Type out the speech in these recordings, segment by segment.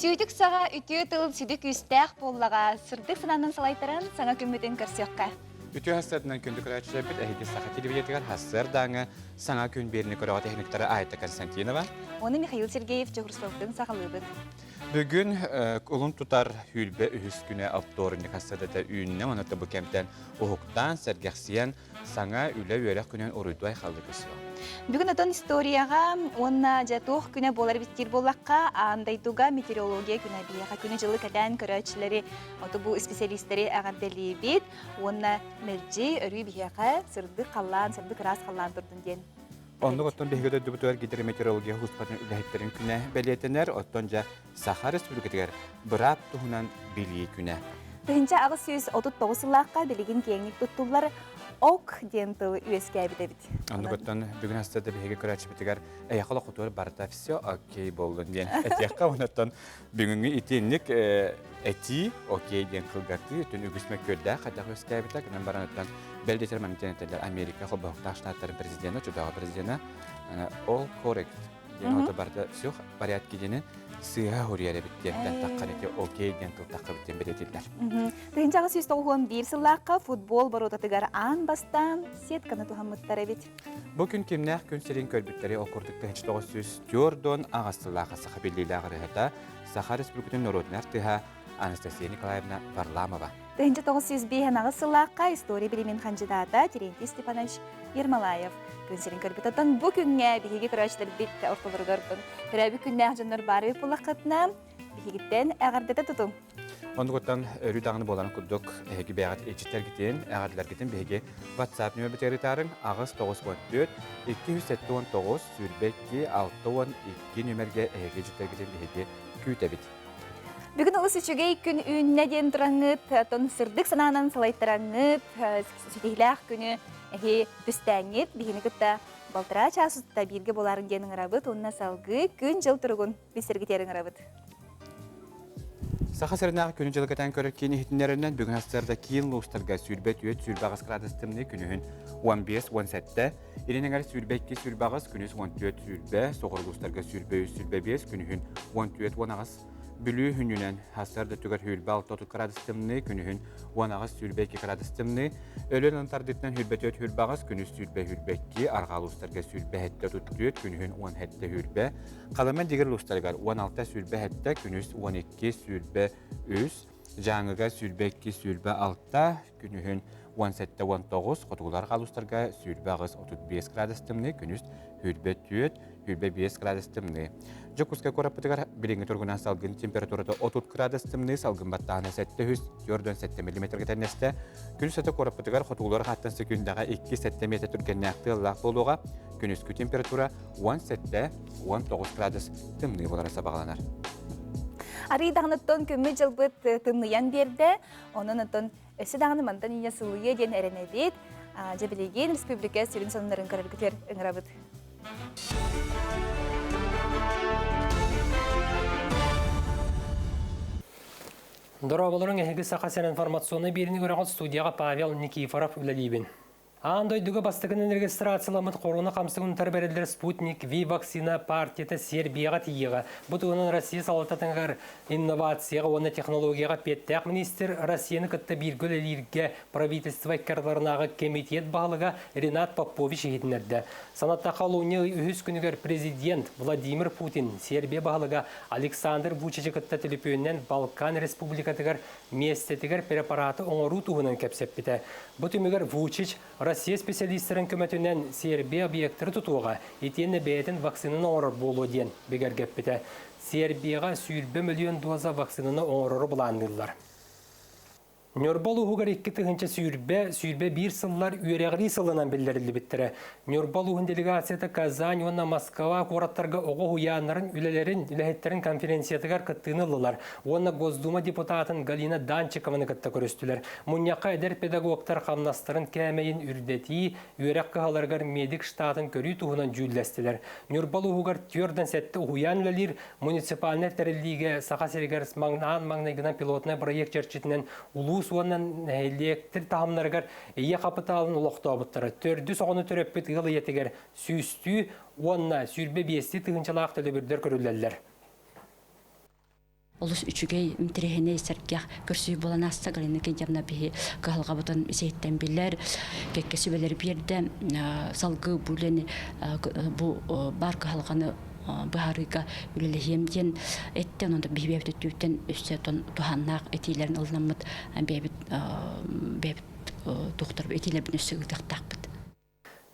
Сүүтүк саҕа үтүө тыл сүдү күүстээх буоллаҕа, сырдык санаанан салайтаран саҥа күммүтүн көрсүөххэ. Үтүө хассыатынан күндү көрөөччүлэрбит эһиги саха телевидениетыгар хассыардааҥы саҥа күн биэриини көрөҕүт эһиниктары Айта Константинова. Уонна Михаил Сергеев Дьоһурсовтын сахалыыбыт. Бүгүн улун тутар сүүрбэ үһүс күнэ оптуорунньук хассыатата үүннэ, онон бу кэмтэн уһуктаан, сэргэхсийэн Саҥа үлэ-үөрэх күнүн уруйдуу айхаллыы көрсүөҕүҥ. Бүгүн отон историяҕа уонна дьэ туох күнэ буолар эбит диир буоллахха, аан дойдуга метеорология күнэ биһиэхэ күнү-дьылы кэтээн көрөөччүлэри, оту бу исписэлиистэри эҕэрдэлиибит уонна мэлдьи өрүү биһиэхэ сырдык халлаан, сырдык ыраас халлаан турдун диэн. Оннук оттон биһиги дойдубутугар гидрометеорология һууспатын үлэһиттэрин күнэ бэлиэтэнэр, оттон дьэ Саха Республикатыгар быраап туһунан билии күнэ. 1839 сыллаахха билигин киэҥник туттуллар ок диэн тыл үөскээбит эбит. Оннугуттан бүгүн астада биһиги көрөөччүбүтүгэр эйэхэ олоххутугар барыта все окей буоллун диэн этиэххэ онуттан бүгүҥҥү итинник этии окей диэн кылгатыы үтүн үгүс мөккүөрдээх хайдах үөскээбитэ гынан баран оттон бэл диэтэр маннык диэн этэллэр Америка холбоһуктаах штаттарын президена чудоҕа президена all correct диэн ото барыта все в порядке диэни сыыһа суруйар эбит диэнтэн таххар ити окей диэн тыл таххабыт диэн бэлиэтиллэр. 1891 сыллаахха футбол боруотатыгар аан бастаан сетканы туһаммыттар эбит. Бу күн кимнээх күн сирин көрбүттэри ол курдук 1948 сыллаахха саха биллиилээх ырыаһыта, Саха Республикатын норуотун артыыһа Анастасия Николаевна Варламова. 1905 сыллаахха история билимин хандьыдаата Терентий Степанович Ермолаев күн сирин көрбүт. Оттон бу күҥҥэ биһиги көрөөччүлэрбит ортолоругар төрөөбүт күннээх дьоннор баар эбит буоллаххытына, биһигиттэн эҕэрдэтэ тутуҥ. Оннугуттан өрүү даҕаны буоларын курдук эһиги бэйэҕит иччитэргитин, эҕэрдэлэргитин биһиги WhatsApp нөмербитигэр ыытаарыҥ 894 279 22 62 нүөмэргэ эһиги иччитэргитин биһиги күүтэбит. Бүгүн олус үчүгэй күн үүннэ диэн тураҥҥыт, оттон сырдык санаанан салайтараҥҥыт, ситиһиилээх күнү эһи түстээҥҥит, биһини кытта балтараа чаас устата бииргэ буоларын диэн ыҥырабыт уонна салгыы күн-дьыл туругун билсэргитигэр ыҥырабыт. Саха сиринээҕи күнү-дьылы кэтээн көрөр киин иһитиннэрэринэн бүгүн сарсыарда киин улуустарга 24-28 градус тымныы күнүһүн 15-17, илин эҥэр 22-28, күнүс 14-20, соҕуруу улуустарга 23-25, күнүһүн 14-18, Бүлүү хүнүнэн сарсыарда өттүгэр 26-30 градус тымныы, күнүһүн 18-22 градус тымныы, Өлөөн тардыытынан 24-28, күнүс 20-22, арҕаа улуустарга 27-34, күнүһүн 17-20, Халыма Дигир улуустарыгар 16-27, күнүс 12-23, Дьааҥыга 22-26, күнүһүн 17-19, хотугулар улуустарга 28-35 градус тымныы, күнүс 24, 25 градус тымныы. Дьокуускай куораппытыгар билиҥҥи туругунан салгын температурата 30 градус тымныы, салгын баттааһына 747 миллиметргэ тэҥнэстэ. Күн сата куораппытыгар хотугулар хааттан секүндэҕэ 2-7 метр түргэннээх тыаллаах буолуоҕа. Күнүскү температура 17-19 градус тымныы буолара сабаҕаланар. Арый даҕаныттан күммүт дьылбыт тымныйан биэрдэ. Онон оттон Өссө даҕаны мантан инньэ сылыйыа диэн эрэнэбит. Дьэ билигин республика сүрүн сонуннарын көрөргүтүгэр ыҥырабыт. Дорооболоруҥ эһиги Саха сирин информационнай биэриини көрөҕүт студияҕа Павел Никифоров үлэлиибин. Аан дойдуга бастакынан регистрацияламмыт хоруона хамсыгын утары бэриллэр Спутник Ви вакцина партията Сербияҕа тиийиэҕэ. Бу туһунан Россия салалтатыгар инновацияҕа уонна технологияҕа эппиэттээх министр Россияны кытта бииргэ үлэлииргэ правительство иккардыларынааҕы кэмитиэт баһылыга Ренат Попович иһитиннэрдэ. Санаттахха, олунньу ый үһүс күнүгэр президент Владимир Путин Сербия баһылыга Александр Вучичы кытта төлөпүөнүнэн Балкан Республикатыгар миэстэтигэр препараты оҥоруу туһунан кэпсэппитэ. Бу түмүгэр Вучич Россия специалистарын көмөтүнэн Сербия объектары тутуоҕа, итиэннэ бэйэтин вакцинаны оҥорор буолуо диэн бигэргэппитэ. Сербияҕа 20 мөлүйүөн доза вакцинаны оҥорору былаанныыллар. Ньурба улууһугар 2020, 21 сыллар үөрэҕирии сылынан биллэриллибиттэрэ. Ньурба улууһун делегацията Казань уонна Москва куораттарга оҕо уһуйааннарын үлэлэрин, үлэһиттэрин конференциятыгар кыттыыны ыллылар уонна Госдума депутатын Галина Данчикованы кытта көрүстүлэр. Мунньахха эдэр педагогтар хамнастарын кээмэйин үрдэтии, үөрэх кыһаларыгар медик штатын көрүү туһунан дьүүллэстилэр. Ньурба улууһугар 47 уһуйаан үлэлиир, муниципальнай тэриллиигэ Саха сиригэр аан маҥнайгынан пилотнай проект чэрчитинэн улуус уонна нэһилиэктэр таһымнарыгар ийэ хапытаалын олохтообуттара. Төрдүс оҕону төрөппүт ыал ийэтигэр сүүстүү уонна 25 тыһыынчалаах төлөбүрдэр көрүллэллэр. Олус үчүгэй, интэриэһинэй, сэргэх көрсүһүү буолан ааста. Галина Кентьевна биһи кыһалҕабытын исиһиттэн билэр, кэккэ сүбэлэри биэрдэ. Салгыы бу үлэни бу баар кыһалҕаны быһаарыыга үлэлэһиэм диэн эттэ. Онон биһи бэйэбит өттүбүттэн өссө туһааннаах этиилэрин ылынаммыт бэйэбит бэйэбит туохтар этиилэрбин өссө ыытыахтаахпыт.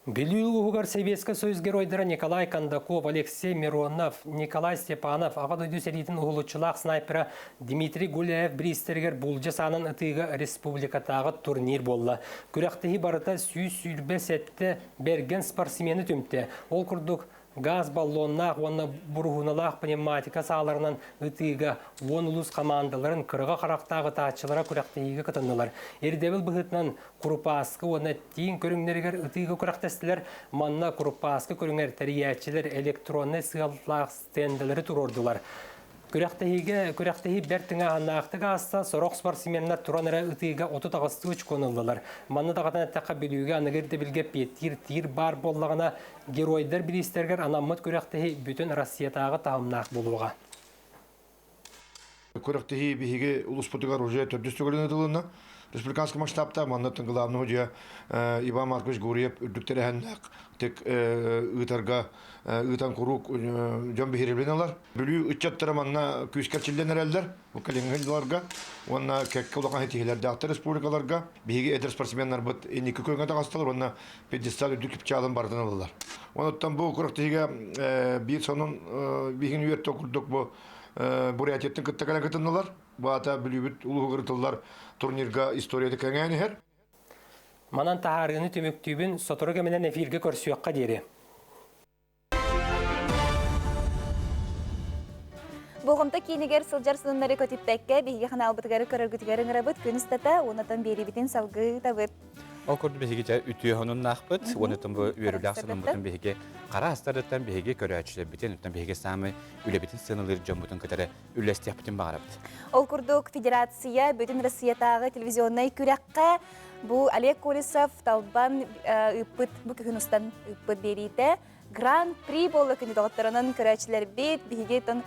Бүлүү улууһугар Сэбиэскэй Союз геройдара Николай Кондаков, Алексей Миронов, Николай Степанов, Аҕа дойду сэриитин уһулуччулаах снайпера Дмитрий Гуляев бириистэригэр булдьа саанан ытыыга республикатааҕы турнир буолла. Күрэхтэһии барыта 127 бэргэн спортсмены түмтэ. Ол курдук, газ баллоннаах уонна буруһууналаах пневматика сааларынан ытыыга 10 улуус хамаандаларын кыраҕа харахтаах ытааччылара күрэхтэһиигэ кытыннылар. Ирдэбил быһыытынан курупааскы уонна тииҥ көрүҥнэригэр ытыыга күрэхтэстилэр. Манна курупааскы көрүҥэр тэрийээччилэр электроннай сыаллаах стендэлэри туруордулар. Күрэхтэһиигэ күрэхтэһии бэрт тыҥааһыннаахтык ааста, сорох спортсменнар туран эрэ ытыыга 38 очкону ыллылар. Манна даҕатан эттэххэ, Бүлүүгэ аныгы ирдэбилгэ эппиэттиир тиир баар буоллаҕына, геройдар бириистэригэр анаммыт күрэхтэһии бүтүн Россиятааҕы таһымнаах буолуоҕа. Күрэхтэһии биһиги улууспутугар уже төрдүс төгүлүн ыытылынна. Республиканский масштабта манна главный судья Иван Маркович Гурьев үрдүк тэрээһиннээх тик ыытарга ыытан куруук дьон биһирэбилин ылар. Бүлүү ыччаттара манна күүскэ эрчиллэн эрэллэр бу кэлиҥҥи сылларга уонна кэккэ улахан ситиһиилэрдээхтэр республикаларга. Биһиги эдэр спортсменнарбыт инники күөҥҥэ таҕыстылар уонна пьедестал үрдүк чыпчаалын барытын ыллылар. Онуттан бу күрэхтэһиигэ биир сонун биһигини үөртэ курдук бу Бурятияттан кытта кэлэн кытыннылар. Бу аата Бүлүүбүт улууһугар ытыллар турнирга историята кэҥээн иһэр. Манан таһаарыыны түмүктүүбүн, сотору кэминэн эфиргэ көрсүөххэ диэри. Болҕомто киинигэр сылдьар сонуннары көтүппэккэ, биһиги ханаалбытыгар көрөргүтүгэр ыҥырабыт күн устата уонатан биэриибитин салгыы ыытабыт. Ол курдук биһиги дьэ үтүө сонуннаахпыт, уонна бу үөрүүлээх сонуммутун биһиги хара астарыттан биһиги көрөөччүлэрбитин, оттон биһиги саамай үлэбитин сыаналыыр дьоммутун кытары үллэстиэхпитин баҕарабыт. Ол курдук Федерация бүтүн Россиятааҕы телевизионнай күрэххэ бу Олег Колесов талбан ыыппыт бу күһүн устан ыыппыт биэриитэ Гран-при буолла күнү доҕотторунан көрөөччүлэрбит биһиги тон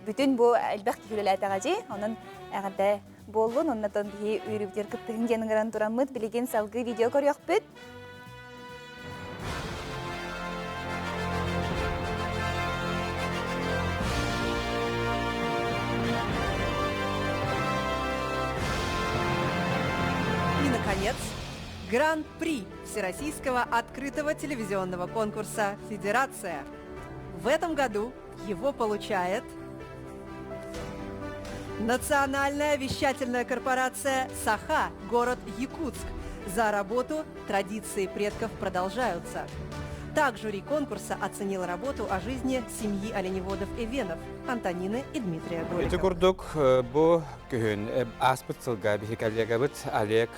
бүтүн бу элбэх киһи үлэлээтэҕэ дии. Онон эҕэрдэ буоллун. Оннотон биһи үөрүүбүтүгэр кыттыһын диэн ыҥыран тураммыт билигин салгыы видео көрүөхпүт. И, наконец, Гран-при Всероссийского открытого телевизионного конкурса «Федерация». В этом году его получает Национальная вещательная корпорация «Саха», город Якутск. За работу «Традиции предков продолжаются». Так жюри конкурса оценило работу о жизни семьи оленеводов Эвенов Антонины и Дмитрия Ити Голикова. курдук бу күһүн ааспыт сылга биһи коллегабыт Олег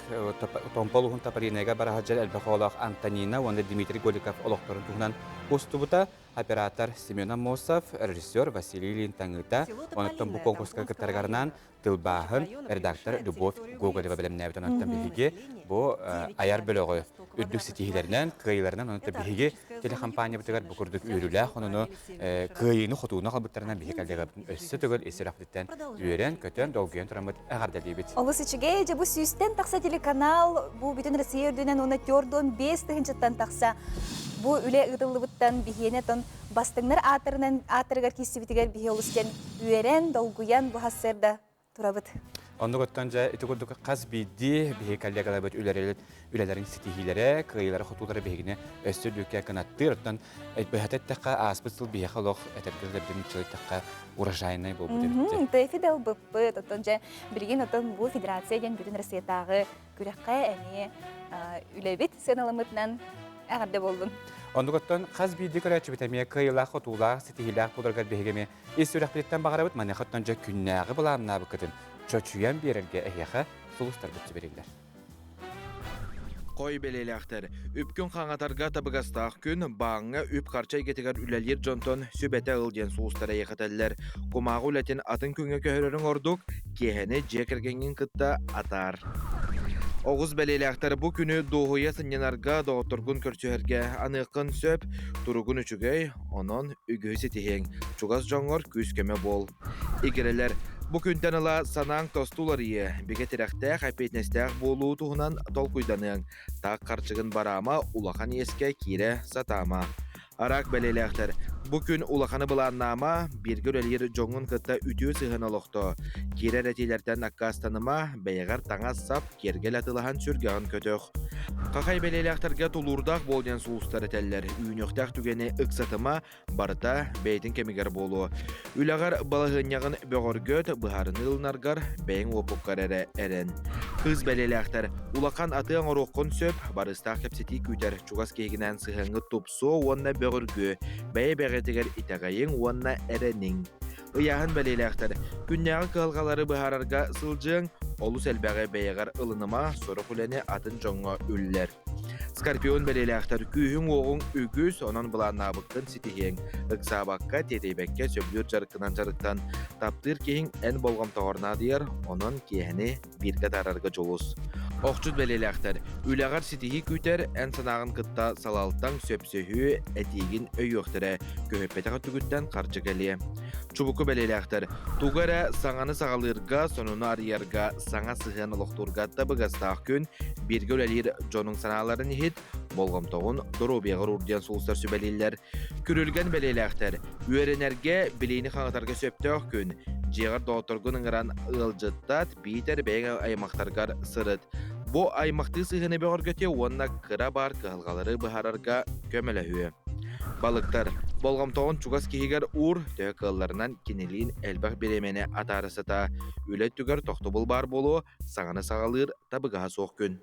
Томпол уһун Тапаринайга бара сылдьар элбэх оҕолоох Антонина уонна Дмитрий Голиков олохторун туһунан устубута. Оператор Семен Аммосов, режиссер Василий Ильин таҥыыта, Село онтон бу Тополиное конкурска Тампонского кыттарыгарынан района. тылбааһын Района редактор превышает Любовь территорию Гоголева Греции. бэлэмнээбит. Онтон биһиги Население бу 9 айар бөлөҕү человек на 100 үрдүк квадратных ситиһиилэринэн, километров. кыайыыларынан, онтон Это биһиги арктическая зона телекомпаниябытыгар Якутии бу на курдук 66 үөрүүлээх онуну параллели северной широты. кыайыыны хотууну халбыттарынан биһиги Один день коллегабытын из өссө жизни төгүл ис семьи, сүрэхпититтэн продолжающей үөрэн-көтөн, долгуйан традиции. тураммыт эҕэрдэлиибит. Олус үчүгэй, дьэ бу сүүстэн тахса телеканал бу бүтүн Россия үрдүнэн уонна 45 тыһыынчаттан тахса бу үлэ ыытыллыбыттан биһиэнэ тон бастыҥнар ааттарынан ааттарыгар киирсибитигэр биһи олус диэн үөрэн, долгуйан бу сарсыарда турабыт. Оннук оттон дьэ ити курдук хас биирдии биһиги коллегаларбыт үлэлэрин ситиһиилэрэ, кыайыылара-хотуулара биһигини өссө үрдүккэ кынаттыыр. Оттон быһата эттэххэ, ааспыт сыл биһиэхэ олох этэргэ дылы эттэххэ урожайнай буолбут эбит. Тэфи да ылбыппыт. Оттон дьэ билигин оттон бу федерация диэн бүтүн Россиятааҕы күрэххэ эмиэ үлэбит сыаналаммытынан эҕэрдэ буоллун. Оннук оттон хас биирдии көрөөччүбүт эмиэ кыайыылаах-хотуулаах, ситиһиилээх буоларгар биһиги эмиэ Ис сүрэхпититтэн баҕарабыт маныаха дьэ күннээҕи былааннаабыккытын чочуйан биэрэргэ эһиэхэ сулустарбыт сүбэлииллэр. Хой бэлиэлээхтэр үпкүн хаҥатарга табыгастаах күн бааҥҥа үп-харчы эйгэтигэр үлэлиир дьонтон сүбэтэ ыл диэн сулустар эйэхэтэллэр. Кумааҕы үлэтин атын күҥҥэ көһөрөрүҥ ордук, киэһэни дьиэ кэргэҥҥин кытта атаар. Оҕус бэлиэлээхтэр бу күнү дуоһуйа сынньанарга, доҕотторгун көрсүһэргэ аныаххын сөп, туругун үчүгэй, онон үгүһү ситиһиэҥ, чугас дьоҥҥор күүс-көмө буол. Игирэлэр. Бу күнтэн ыла санааҥ тосту уларыйыа, бигэ тирэхтээх, эппиэтинэстээх буолуу туһунан толкуйданыаҥ. Таах харчыгын бараама, улахан иэскэ киирэ сатаама. Араак бэлиэлээхтэр, бу күн улаханы былааннаама, бииргэ үлэлиир дьоҥҥун кытта үтүө сыһыан олохтоо. Киирэр этиилэртэн аккаастаныма, бэйэҕэр таҥас-сап, киэргэл атыылаһан сүргэҕин көтөх. Хахай бэлиэлээхтэргэ тулуурдаах буол диэн сулустар этэллэр. Үүнүөхтээх түгэни ыксатыма, барыта бэйэтин кэмигэр буолуо. Үлэҕэр балаһыанньаҕын бөҕөргөт, быһаарыныы ылынаргар бэйэҥ уопуккар эрэ эрэн. Кыыс бэлиэлээхтэр, улахан атыы оҥоруоххун сөп, барыстаах кэпсэтии күүтэр, чугас киһигинээн сыһыаҥҥыт тупсуо уонна бөҕөргүө, бэйэ-бэйэҕитигэр итэҕэйиҥ уонна эрэниҥ. Ыйааһын бэлиэлээхтэр, күннээҕи кыһалҕалары быһаарарга сылдьыаҥ, олус элбэҕи бэйэҕэр ылыныма, сорох үлэни атын дьоҥҥо үллэр. Скорпион бэлиэлээхтэр күүһүҥ-уоҕуҥ үгүс, онон былааннаабыккын ситиһиэҥ. Ыксаабакка, тиэтэйбэккэ сөбүлүүр дьарыккынан дьарыктан. Таптыыр киһиҥ эн болҕомтоҕор наадыйар, онон киэһэни бииргэ атаарарга дьулус. Охчут бэлиэлээхтэр үлэҕэр ситиһии күүтэр, эн санааҕын кытта салалтаҥ сөпсөһүү, этиигин өйүөхтэрэ, көһүппэтэх өттүгүттэн харчы кэлиэ. Чубуку бэлиэлээхтэр тугу эрэ саҥаны саҕалыырга, сонуну арыйарга, саҥа сыһыан олохтуурга табыгастаах күн, бииргэ үлэлиир дьонуҥ санааларын иһит, болҕомтоҕун доруобуйаҕар уур диэн сулустар сүбэлииллэр. Күрүлгэн бэлиэлээхтэр үөрэнэргэ, билиини хаҥатарга сөптөөх күн. Дьиэҕэр доҕотторгун ыҥыран ыалдьыттат, биитэр бэйэҥ аймахтаргар сырыт. Бу аймахтыы сыһыаны бөҕөргөтүө уонна кыра баар кыһалҕалары быһаарарга көмөлөһүө. Балыктар, болҕомтоҕун чугас киһигэр уур, төһө кыалларынан кинилиин элбэх бириэмэни атаара сыта. Үлэ өттүгэр тохтобул баар буолуо, саҥаны саҕалыыр табыгаһа суох күн.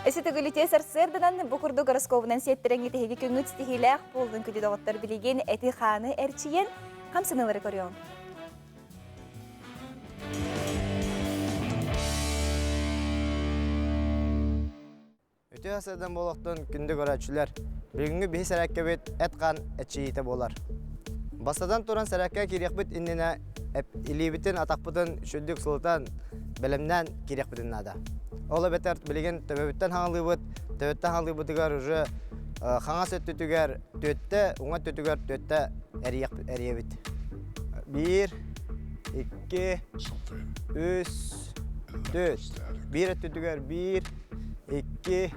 Өссө төгүлүтэ сарсыарданан бу курдук гороскобунан сиэттэрэҥҥит эһиги күҥҥүт ситиһиилээх буоллун күндү доҕоттор билигин эти-хааны эрчийэн хамсаныылары көрүөҕүҥ. Үтүө сарсыардан буолуохтун күндү көрөөччүлэр! Бүгүҥҥү биһи сэрээккэбит эт-хаан эчийиитэ буолар. Бастатан туран сэрээккэ киириэхпит иннинэ илиибитин, атахпытын сүрдүк сылытан, бэлэмнээн киириэхпитин наада. Ол эбэтэр билигин төбөбүттэн хаҥалыыбыт, төбөттөн хаҥалыыбытыгар уже хаҥас өттүтүгэр түөттэ, уҥа өттүтүгэр түөттэ эрийэбит. Биир, икки, үс, түөрт. Биир өттүтүгэр биир, икки,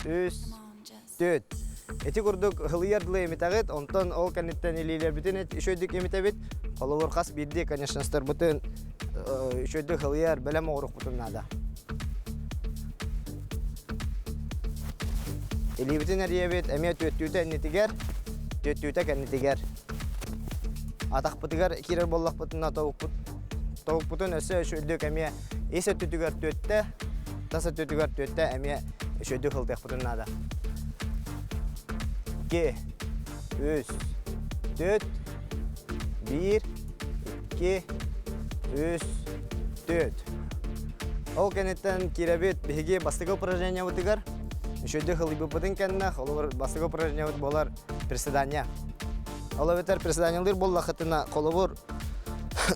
үс, түөрт. Ити курдук ылыйар дылы имитэҕит, онтон ол кэнниттэн илиилэрбитин үчүгэйдик имитэбит. Холобур, хас биирдии конечностарбытын үчүгэйдик ылыйар, бэлэм оҥоруохпутун наада. Илиибитин эрийэбит эмиэ түөттүүтэ иннитигэр, түөттүүтэ кэннитигэр. Атахпытыгар киирэр буоллахпытына тобукпут тобукпутун өссө үчүгэйдик эмиэ ис өттүтүгэр түөттэ, тас өттүтүгэр түөттэ эмиэ үчүгэйдик сылдьыахпытын наада. Икки, үс, түөрт, биир, икки, үс, түөрт. Ол кэнниттэн киирэбит биһиги бастакы упражнениябытыгар үчүгэйдик ылыйбыппытын кэннэ, холобур, бастакы упражнениябыт буолар приседание. Ол эбэтэр приседаниелыыр буоллаххытына, холобур,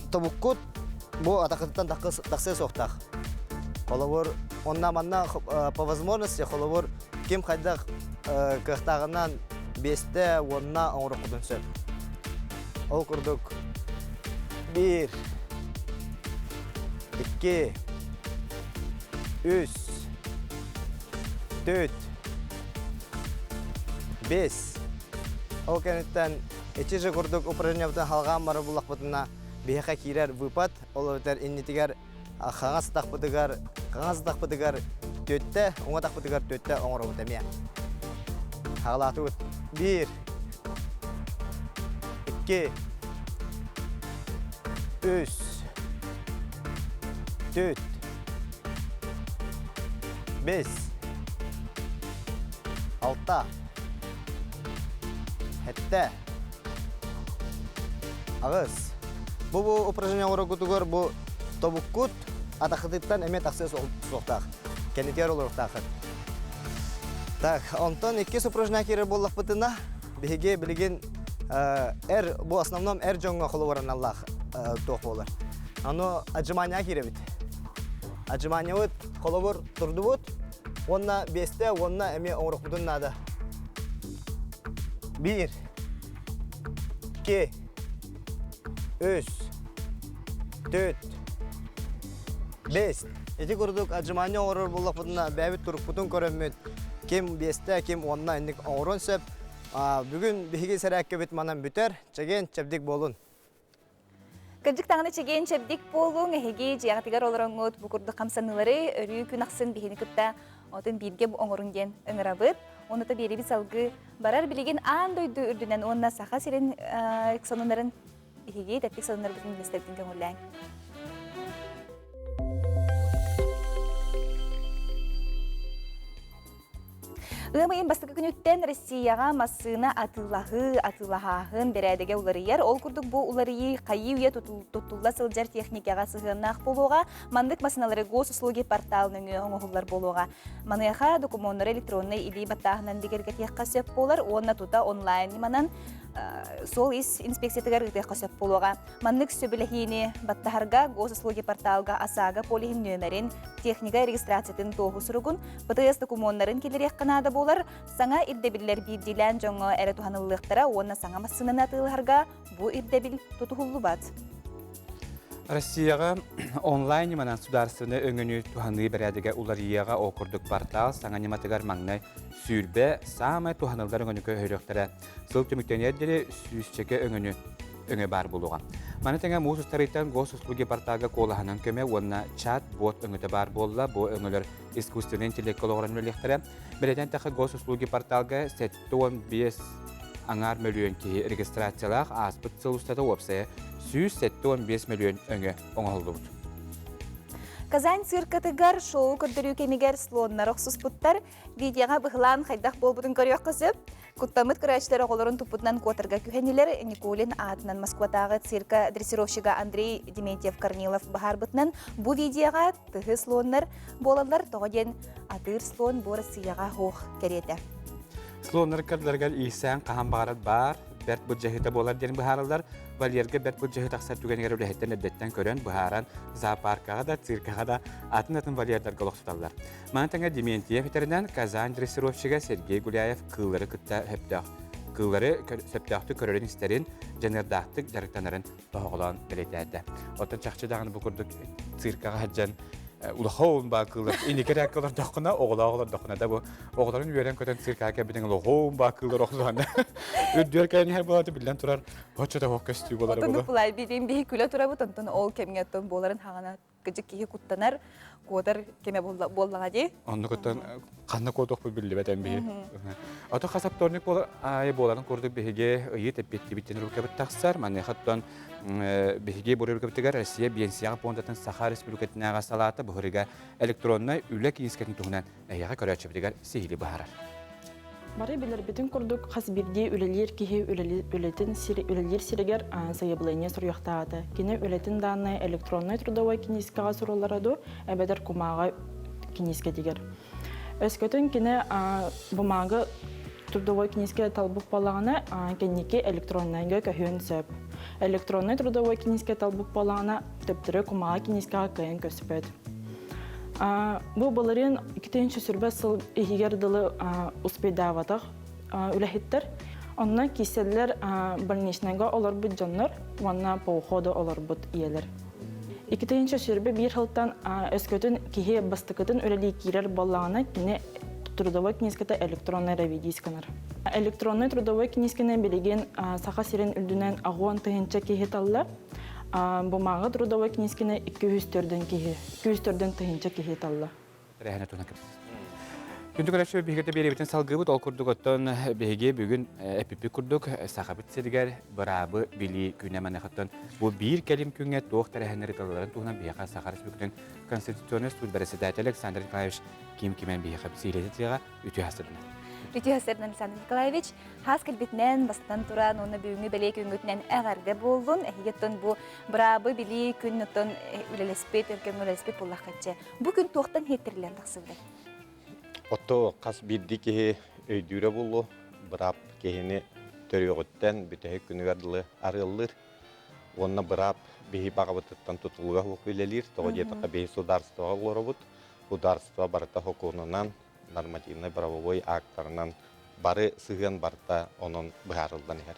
тобуккут бу атахытыттан тахсыа суохтаах. Холобур, онно манна по возможности, холобур, ким хайдах кыахтааҕынан биэстэ уонна оҥоруоххутун сөп. Ол курдук биир, икки, үс, түөрт, биэс. Ол кэнниттэн ити же курдук упражнениябытын халҕаан барар буллахпытына биһиэхэ киирэр выпад, ол эбэтэр иннитигэр хаҥас атахпытыгар, хаҥас атахпытыгар түөттэ, уҥа атахпытыгар түөттэ оҥоробут эмиэ. Хаҕалаатыбыт. Биир, икки, үс, түөрт, бэс, алта, сэттэ, Аҕыс. Бу бу упражнение оҥороргутугар бу тобуккут атахытыттан эмиэ тахсыа суохтаах. Кэннитигэр олоруохтааххыт. Так, онтон иккис упражнение киирэр буоллахпытына, биһиги билигин эр, бу основном эр дьоҥҥо холобураналлаах туох буолар. Аны отжимания киирэбит. Отжиманиябыт холобур турдубут уонна биэстэ уонна эмиэ оҥоруохпутун наада. Биир, икки, үс, Түт. Бес. Ити курдук отжимание оҥорор буоллахпытына бэйэбит турукпутун көрөммүт ким биэстэ, ким уонна инник оҥоруон сөп. Бүгүн биһиги сэрээккэбит манан бүтэр. Чэгиэн чэбдик буолун. Кырдьык даҕаны чэгиэн чэбдик буолуҥ, эһиги дьиэҕитигэр олороҥҥут бу курдук хамсаныылары өрүү күн ахсын биһини кытта отун бииргэ оҥоруҥ диэн ыҥырабыт. Онута биэрибит салгыы барар билигин аан дойду үрдүнэн уонна Саха сирин сонуннарын биһиги тэттик сонуннарбытын үллэстэрбитин көҥүллээҥ. Ыам ыйын бастакы күнүттэн Россияҕа массыына атыылаһыы, атыылаһааһын бэрээдэгэ уларыйар. Ол курдук бу уларыйыы хайыы-үйэ туттулла сылдьар техникаҕа сыһыаннаах буолуоҕа. Маннык массыыналары госуслуги портал нөҥүө оҥоһуллар буолуоҕа. Маныаха докумуоннары электроннай илии баттааһынан бигэргэтиэххэ сөп буолар уонна тута онлайн ньыманан суол-ис инспекциятыгар ыытыахха сөп буолуоҕа. Маннык сөбүлэһиини баттаһарга госуслуги порталга ОСАГО полиһын нүөмэрин, техника регистрациятын туоһу суругун, ПТС докумуоннарын киллэриэххэ наада буолар. Саҥа ирдэбиллэр биирдиилээн дьоҥҥо эрэ туһаныллыахтара уонна саҥа массыынаны атыылаһарга бу ирдэбил тутуһуллубат. Россияҕа онлайн ньыманан судаарыстыбаннай өҥөнү туһаныы бэрээдэгэ уларыйыаҕа ол курдук портал саҥа ньыматыгар маҥнай 20 саамай туһаныллар өҥөнү көһөрүөхтэрэ. Сыл түмүктэниэр диэри сүүсчэкэ өҥөнү өҥө баар буолуоҕа. Маны тэҥэ муус устарыйтан госуслуги порталга куолаһынан көмө уонна чат-бот өҥөтө баар буолла. Бу өҥөлөр искусственнай интеллеккэ олоҕуран үлэлиэхтэрэ. Бэлиэтээн эттэххэ, госуслуги порталга 75 аҥаар мөлүйүөн киһи регистрациялаах ааспыт сыл устата уопсайа 175 мөлүйүөн өҥө оҥоһуллубут. Казань циркатыгар шоу көрдөрүү кэмигэр слоннар охсуспуттар. Видеоҕа быһылаан хайдах буолбутун көрүөххэ сөп. Куттаммыт көрөөччүлэр оҕолорун туппутунан куотарга күһэннилэр. Никулин аатынан Москватааҕы цирка дрессировщига Андрей Дементьев-Корнилов быһаарбытынан бу видеоҕа тыһы слоннар буолаллар. Тоҕо диэн атыыр слон бу Россияҕа суох кэриэтэ. Слоннар кырдаларыгар иирсээн хаһан баҕарар баар, бэрт былдьаһыыта буолар диэн быһаараллар. Вольерга бэрт былдьаһыы тахсар түгэнигэр үлэһиттэн эрдэттэн көрөн, быһааран, зоопаркаҕа да, циркаҕа да атын-атын вольердарга олохсуталлар. Маны тэҥэ Дементьев этэринэн, Казань дрессировщига Сергей Гуляев кыыллары кытта сөптөөх кыыллары сөптөөхтүк көрөрүн-истэрин, дьаныардаахтык дьарыктанарын тоһоҕолоон бэлиэтээтэ. Оттон чахчы даҕаны бу курдук циркаҕа сылдьан улахан баа кыыллар инники эрээккэ олордоххуна, оҕолоох олордоххуна да бу оҕолорун үөрэн-көтөн циркаҕа кэлбитин улахан баа кыыллар охсуһанна үрдүөр кэлэн иһэр буолата биллэн турар оччото суох көстүү буолара Отон Нукулай биирин биһи күлэ турабыт, онтон ол кэмҥэ оттон буоларын хаҕана кыдьык киһи куттанар, куотар кэмэ буоллаҕа дии. Оннукуттан ханна куотуохпут биллибэт эн биһи. Ото хас вторник аайы буоларын курдук биһиги ыйы тэппиэттибит диэн рубрикабыт тахсар. Маныаха оттон биһиги бу рубрикабытыгар Россия Биэнсийэҕэ пуондатын Саха Республикатынааҕы салаата бу электроннай үлэ киинискэтин туһунан эһиэхэ көрөөччүбүтүгэр сиһилии быһаарар. Бары билэрбитин курдук, хас биирдии үлэлиир киһи үлэтин үлэлиир сиригэр сайабылыанньа суруйуохтаата. Кини үлэтин дааннай электроннай трудовой киниискэҕэ суруллара дуу, эбэтэр кумааҕы киниискэтигэр. Өскөтүн кини бумаага трудовой киниискэ талбыт буоллаҕына, кэнники электроннайга көһүөн сөп. Электроннай трудовой киниискэ талбыт буоллаҕына, төптөрү кумааҕы киниискэҕэ кыайан көспөт. Бу былырыын 2020 сыл иһигэр дылы успейдаабатах үлэһиттэр. Онно кииссэллэр больничнайга олорбут дьоннор уонна по уходу олорбут ийэлэр. 2021 сылтан өскөтүн киһи бастакытын үлэлии киирэр буоллаҕына, кини трудовой книжката электронный ревидис гынар. Электронный трудовой книжканы билигин Саха сирин үрдүнэн аҕуон тыһыынча киһи талла. Бумааҕы трудовой книжканы 204 киһи, 204 тыһыынча киһи талла. Тэрээһинэ туһунан кэпсээн. Күндү көрөөччү биһиги биэрэбитин салгыыбыт. Ол курдук оттон биһиги бүгүн эппиппит курдук Сахабыт сиригэр быраабы билии күнэ маныхаттан бу биир кэлим күҥҥэ туох тэрээһиннэр ыытылларын туһунан биһиэхэ Саха Республикатын Конституционнай суут бэрэссэдээтэлэ Александр Николаевич Ким Кимэн биһиэхэ сиилэтиэҕэ үтүө хастырына. Үтүө хастырына Александр Николаевич, хаас кэлбитинэн бастатан туран уонна бүгүҥҥү бэлиэ күҥҥүтүнэн эҕэрдэ буоллун. Эһиги бу быраабы билии күн оттон үлэлэспит, өркөҥҥө үлэлэспит буоллаххытчы. Бу күн туохтан иһиттэриллэн тахсыбытай? Отто хас биирдии киһи өйдүүрэ буолуо, быраап киһини төрүөҕүттэн бүтэһик күнүгэр дылы арыаллыыр. Уонна быраап биһи баҕабытыттан тутулуга суох үлэлиир. Тоҕо диэтэххэ биһи судаарыстыбаҕа олоробут. Судаарыстыба барыта сокуонунан, нормативнай правовой актарынан бары сыһыан барыта онон быһаарыллан иһэр.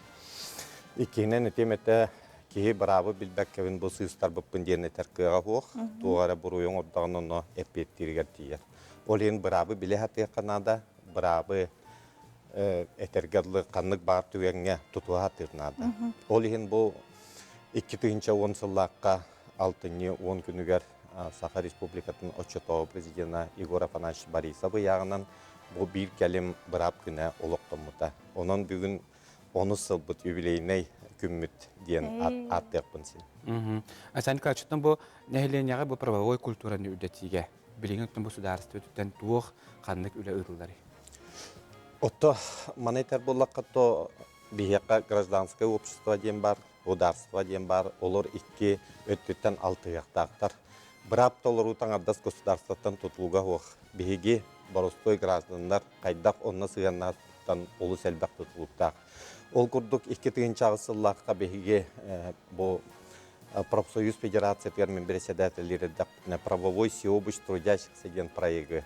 Иккиһинэн этиэм этэ, Киһи быраабы билбэккэбин бу сыыстарбыппын диэн этэр кыаҕа суох. Туох эрэ буруйу оҥордоҕуна онно эппиэттииригэр тиийэр. Ол иһин быраабы билэ сатыахха наада, быраабы этэргэ дылы ханнык баар түгэҥҥэ тутуһа сатыыр наада. Ол иһин бу 2010 сыллаахха алтынньы 10 күнүгэр Саха Республикатын оччотооҕу президена Егор Афанасьевич Борисов ыйааҕынан бу биир кэлим быраап күнэ олохтоммута. Онон бүгүн онус сылбыт юбилейнай күммүт диэн ааттыахпын син. Айсен Николаевичтан бу нэһилиэнньэҕэ бу правовой культураны үрдэтиигэ билигин бу судаарыстыба өттүттэн туох ханнык үлэ ыытылларый? Отто маны этэр буоллахха то биһиэхэ гражданское общество диэн бар, государство диэн бар, олор икки өттүттэн алтыһыахтаахтар. Быраап толоруу таҥардас государствоттан тутулуга суох. Биһиги боростуой гражданнар хайдах онно сыһыаннаахтан олус элбэх тутулуктаах. Ол курдук 2008 сыллаахха биһиги бу профсоюз федерациятыгар мин председателлиир эрдэхпинэ правовой всеобщ трудящихся диэн проегы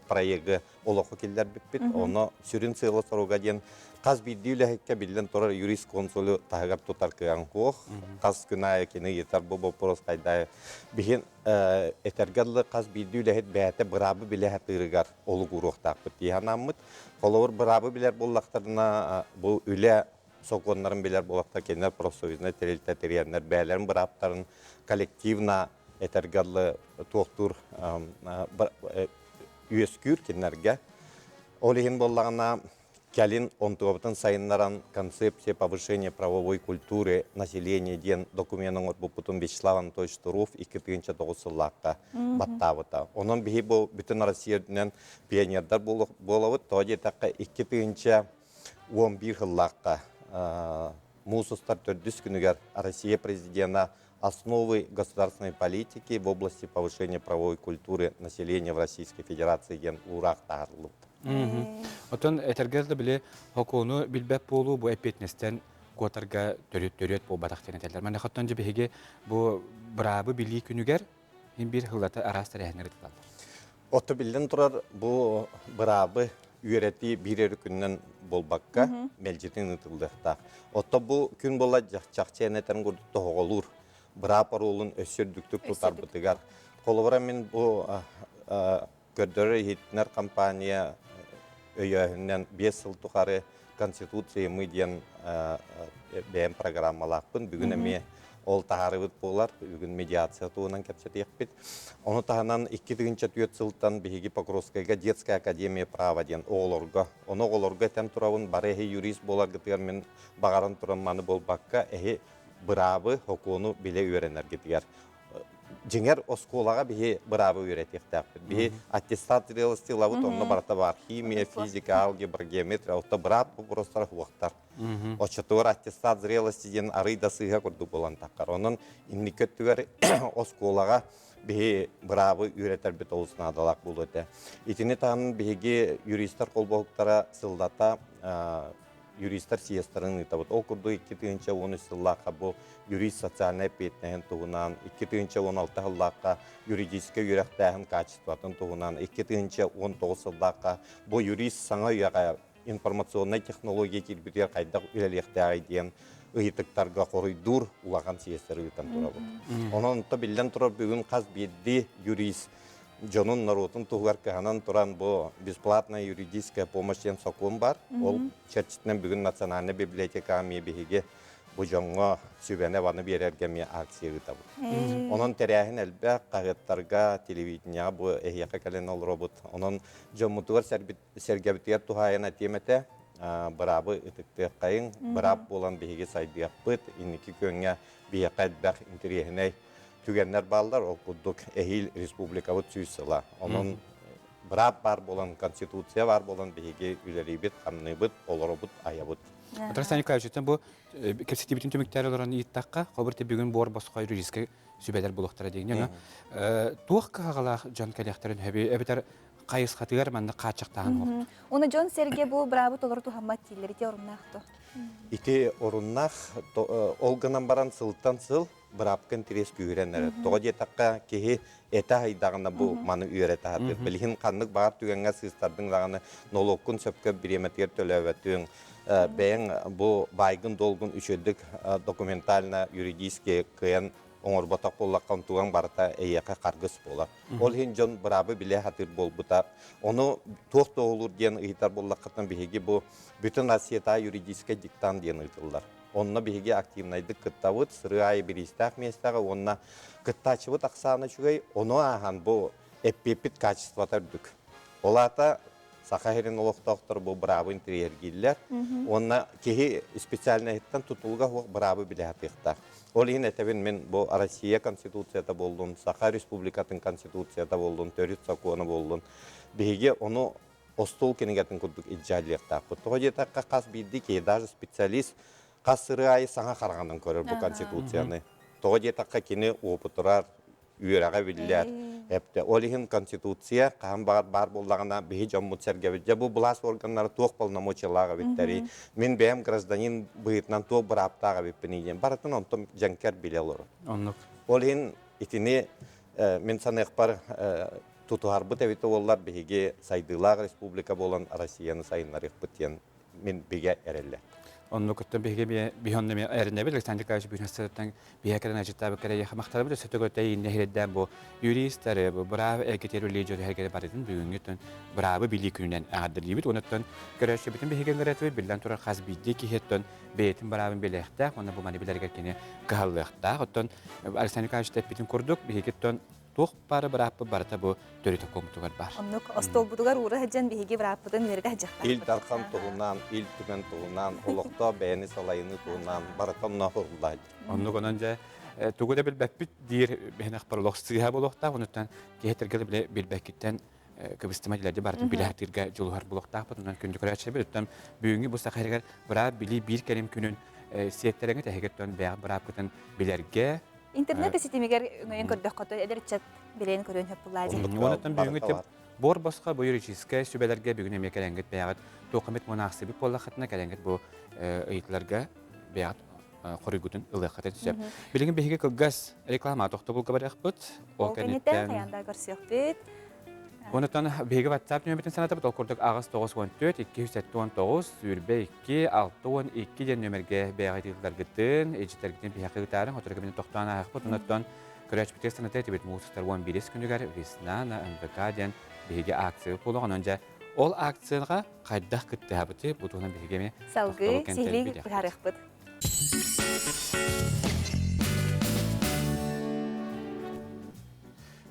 проегы олоххо киллэрбиппит. Ону сүрүн сыала-соруга диэн хас биирдии үлэһиккэ биллэн турар юрист консулу таһыгар тутар кыаҕын суох. Хас күн аайы кини ыйытар бу боппуруос хайдаа биһин этэргэ дылы хас биирдии үлэһит бэйэтэ быраабы билэ сатыырыгар олук ууруохтаахпыт дии санааммыт. Холобур, быраабы билэр буоллахтарына бу үлэ сокуоннарын билэр буоллахтар кинилэр профсоюзнай тэрилтэ тэрийэннэр бэйэлэрин бырааптарын коллективно этэргэ дылы туохтуур үөскүүр кинилэргэ. Ол иһин буоллаҕына кэлин онтуобутун сайыннаран концепция повышения правовой культуры населения диэн документ оҥорбуппутун Вячеслав Анатольевич Туров 2009 сыллаахха баттаабыта. Онон биһи бу бүтүн Россия үрдүнэн пионердар буолабыт. Тоҕо диэтэххэ 2011 сыллаахха муус устар төрдүс күнүгэр Россия президена «Основы государственной политики в области повышения правовой культуры населения в Российской Федерации» диэн уураах таһаарыллыбыт. Оттон этэргэ да били хокуону билбэт буолуу бу эппиэтинэстэн куотарга төрүт төрүөт буолбатах диэн этэллэр. Манна оттон дьэ биһиги бу быраабы билии күнүгэр иһин биир сыллата араас тэрээһиннэр ыытыллаллар. Отто биллэн турар бу быраабы үөрэтии биир эрэ күнүнэн буолбакка мэлдьитин ыытыллыахтаах. Отто бу күн буола чахчы этэн курдук тоһоҕолуур быраап оруолун өссө үрдүктүк тутарбытыгар. Холобура мин бу көрдөрөр-иһитинэр компания өйөөһүнүнэн 5 сыл тухары Конституция мы диэн бэйэм программалаахпын. Бүгүн эмиэ ол таһаарыбыт буолар. Бүгүн медиация туһунан кэпсэтиэхпит. Ону таһынан 2004 сылтан биһиги Покровскайга Детская академия права диэн оҕолорго, ону оҕолорго этэн турабын, бары эһи юрист буоларгытыгар мин баҕаран туран маны буолбакка, эһи быраабы, сокуону билэ үөрэнэргитигэр дьиҥэр оскуолаҕа биһи быраабы үөрэтиэхтээхпит. Биһи аттестат зрелости ылабыт, онно барыта баар химия, физика, алгебра, геометрия, отто быраап боппуруостара суохтар. Оччотугар аттестат зрелости диэн арый да сыыһа курдук буолан таххар. Онон инники өттүгэр оскуолаҕа биһи быраабы үөрэтэрбит олус наадалаах буолуо этэ. Итини таһынан биһиги юристар холбоһуктара сыллата юристар съезтарын ыытабыт. Ол курдук 2013 сыллаахха бу юрист социальнай эппиэтинэһин туһунан, 2016 сыллаахха юридическай үөрэхтээһин качествотын туһунан, 2019 сыллаахха бу юрист саҥа үйэҕэ информационнай технология киирбитигэр хайдах үлэлиэхтээҕий диэн ыйытыктарга хоруйдуур улахан съезтэри ыытан турабыт. Онон онто биллэн турар бүгүн хас биирдии юрист дьонун норуотун туһугар кыһанан туран бу бесплатная юридическая помощь диэн сокуон бар. Ол чэрчитинэн бүгүн национальнай библиотека эмиэ биһиги бу дьоҥҥо сүбэни-абаны биэрэргэ эмиэ акция ыытабыт. Онон тэрээһин элбэх, хаһыаттарга, телевидениеҕа бу эһиэхэ кэлэн олоробут. Онон дьоммутугар сэргэбитигэр туһаайан этиэм этэ, быраабы ытыктыаххайыҥ, быраап буолан биһиги сайдыахпыт, инники күөҥҥэ биһиэхэ элбэх интэриэһинэй түгэннэр бааллар, ол курдук эһиил республикабыт 100 сыла. Онон быраап баар буолан, конституция баар буолан биһиги үлэлиибит, хамныыбыт, олоробут, айабыт. Александр Николаевич, бу кэпсэтиибитин түмүктэри олорон ыйыттахха, холобур бүгүн буор босхо юридическай сүбэлэр буолуохтара диэн. Туох кыһаҕалаах дьон кэлиэхтэрин сөбүй эбэтэр хайысхатыгар манна хааччахтааһын буолуохтун? Уна дьон сэргэ бу быраабы толору туһаммат дииллэр ити оруннаах то. Ити оруннаах, ол гынан баран сылтан сыл. быраапка интэриэс күүһүрэн эрэр. Тоҕо диэтэххэ, киһи этэ аһыйдаҕына бу маны үөрэтэ сатыыр. Билигин ханнык баҕар түгэҥҥэ сыыстардыҥ даҕаны нолуоккун сөпкө бириэмэтигэр төлөөбөтүҥ, бэйэҥ бу баайгын-дуолгун үчүгэйдик документально, юридически кыайан оҥорботох буоллахха, онтугаҥ барыта эйиэхэ харгыс буолар. Ол иһин дьон быраабы билэ сатыыр буолбута. Ону туох туоһулуур диэн ыйытар буоллаххытына, биһиги бу бүтүн Россиятааҕы юридическай диктант диэн ыытыллар. Онно биһиги активнайдык кыттабыт, сырыы аайы бириистээх миэстэҕэ уонна кыттааччыбыт ахсаана үчүгэй, ону ааһан бу эппиэппит качествота үрдүк. Ол аата Саха сирин олохтоохторо бу быраабы интэриэһиргииллэр уонна киһи специальноһыттан тутулуга суох быраабы билэ сатыахтаах. Ол иһин этэбин мин бу Россия Конституцията буоллун, Саха Республикатын Конституцията буоллун, төрүт сокуона буоллун, биһиги ону остуол кинигэтин курдук илдьэ Тоҕо диэтэххэ, хас биирдии киһи, даже специалист, хас сырыы аайы саҥа хараҕынан көрөр бу Конституцияны. Тоҕо диэтэххэ, кини уопутурар, үөрэҕэ биллэр. Эптэ. Ол иһин Конституция хаһан баҕар баар буоллаҕына, биһи дьоммут-сэргэбит, дьэ бу былаас органнара туох полномочиялаах эбиттэрий, мин бэйэм гражданин быһыытынан туох бырааптаах эбиппиний диэн барытын онтон дьэҥкэр билэ олорор. Оннук. Ол иһин итини мин саныахпар тутуһарбыт эбитэ буоллар биһиги сайдыылаах республика буолан Россияны сайыннарыахпыт диэн мин бигэ эрэллэ. Оннук оттон биһиги биһи онно эрэнэбит Александр Николаевич бизнестериттэн биһиэхэ кэлэн ачыттаабыт кэрэйиэхэ махтанабыт өссө төгөтө иннэ бу юристары бу быраабы эргитэр үлэ дьөрүһэргэр барытын бүгүҥҥү быраабы билии күнүнэн эҕэрдэлиибит уонуттан көрөөччүбүтүн биһиги ыҥыратыбыт биллэн турар хас биирдии киһиттэн бэйэтин быраабын билиэхтээх уонна бу маны билэригэр кини кыһаллыахтаах оттон Александр Николаевич эппитин курдук биһигиттэн туох баары бырааппыт барыта бу төрүт окуомутугар баар. Оннук остуолбутугар уура сылдьан биһиги бырааппытын үөрэтэ сылдьахтаахпыт. Ил Дархан туһунан, Ил Түмэн туһунан, олохтоох бэйэни салайыныы туһунан барыта онно уһуллаайт. Оннук онон дьэ тугу да билбэппит диир бэһинэх олох сыыһа буолуохтаах, онуттан киһи тэргэл билэ билбэккиттэн кыбыстыма дилэрди барытын билэ сатыырга дьулуһар буолуохтаахпыт. Онон күндү көрөөччүлэрбит, оттон бүгүҥҥү бу саха сиригэр быраап билии биир кэлим күнүн сиэттэрэҥҥэ тэһигэр бэйэҕит быраапкытын билэргэ Интернет ситимигэр өҥөйөн көрдөххө эдэр ыччат билэн көрүөн сөп буллаа дии. Онуттан бүгүҥҥү тип буор босхо бу юридическай сүбэлэргэ бүгүн эмиэ кэлэҥҥит бэйэҕит туох эмит мунаахсыйбыт буоллаххытына кэлэҥҥит бу ыйытыыларга бэйэҕит хоруйгутун ылыаххытын сөп. Билигин биһиги кылгас реклама тохтобулга барыахпыт. Ол кэнниттэн хайаан да көрсүөхпүт. Онутан биһиги WhatsApp нөмербитин санатабыт. Ол курдук аҕыс 94 279 22 62 диэн нөмергэ бэйэҕит ыытылларгытын, илдьиттэргитин биһиэхэ ыытаарыҥ. Сотору кэминэн тохтоон ааһыахпыт. Онуттан көрөөччүбүтүгэр саната этибит муус устар 11 күнүгэр Весна на НВК диэн биһиги акция буолуох. Онон дьэ ол акцияга хайдах кыттыһабыты бу туһунан биһиги эмиэ Салгыы сиһилии быһаарыахпыт.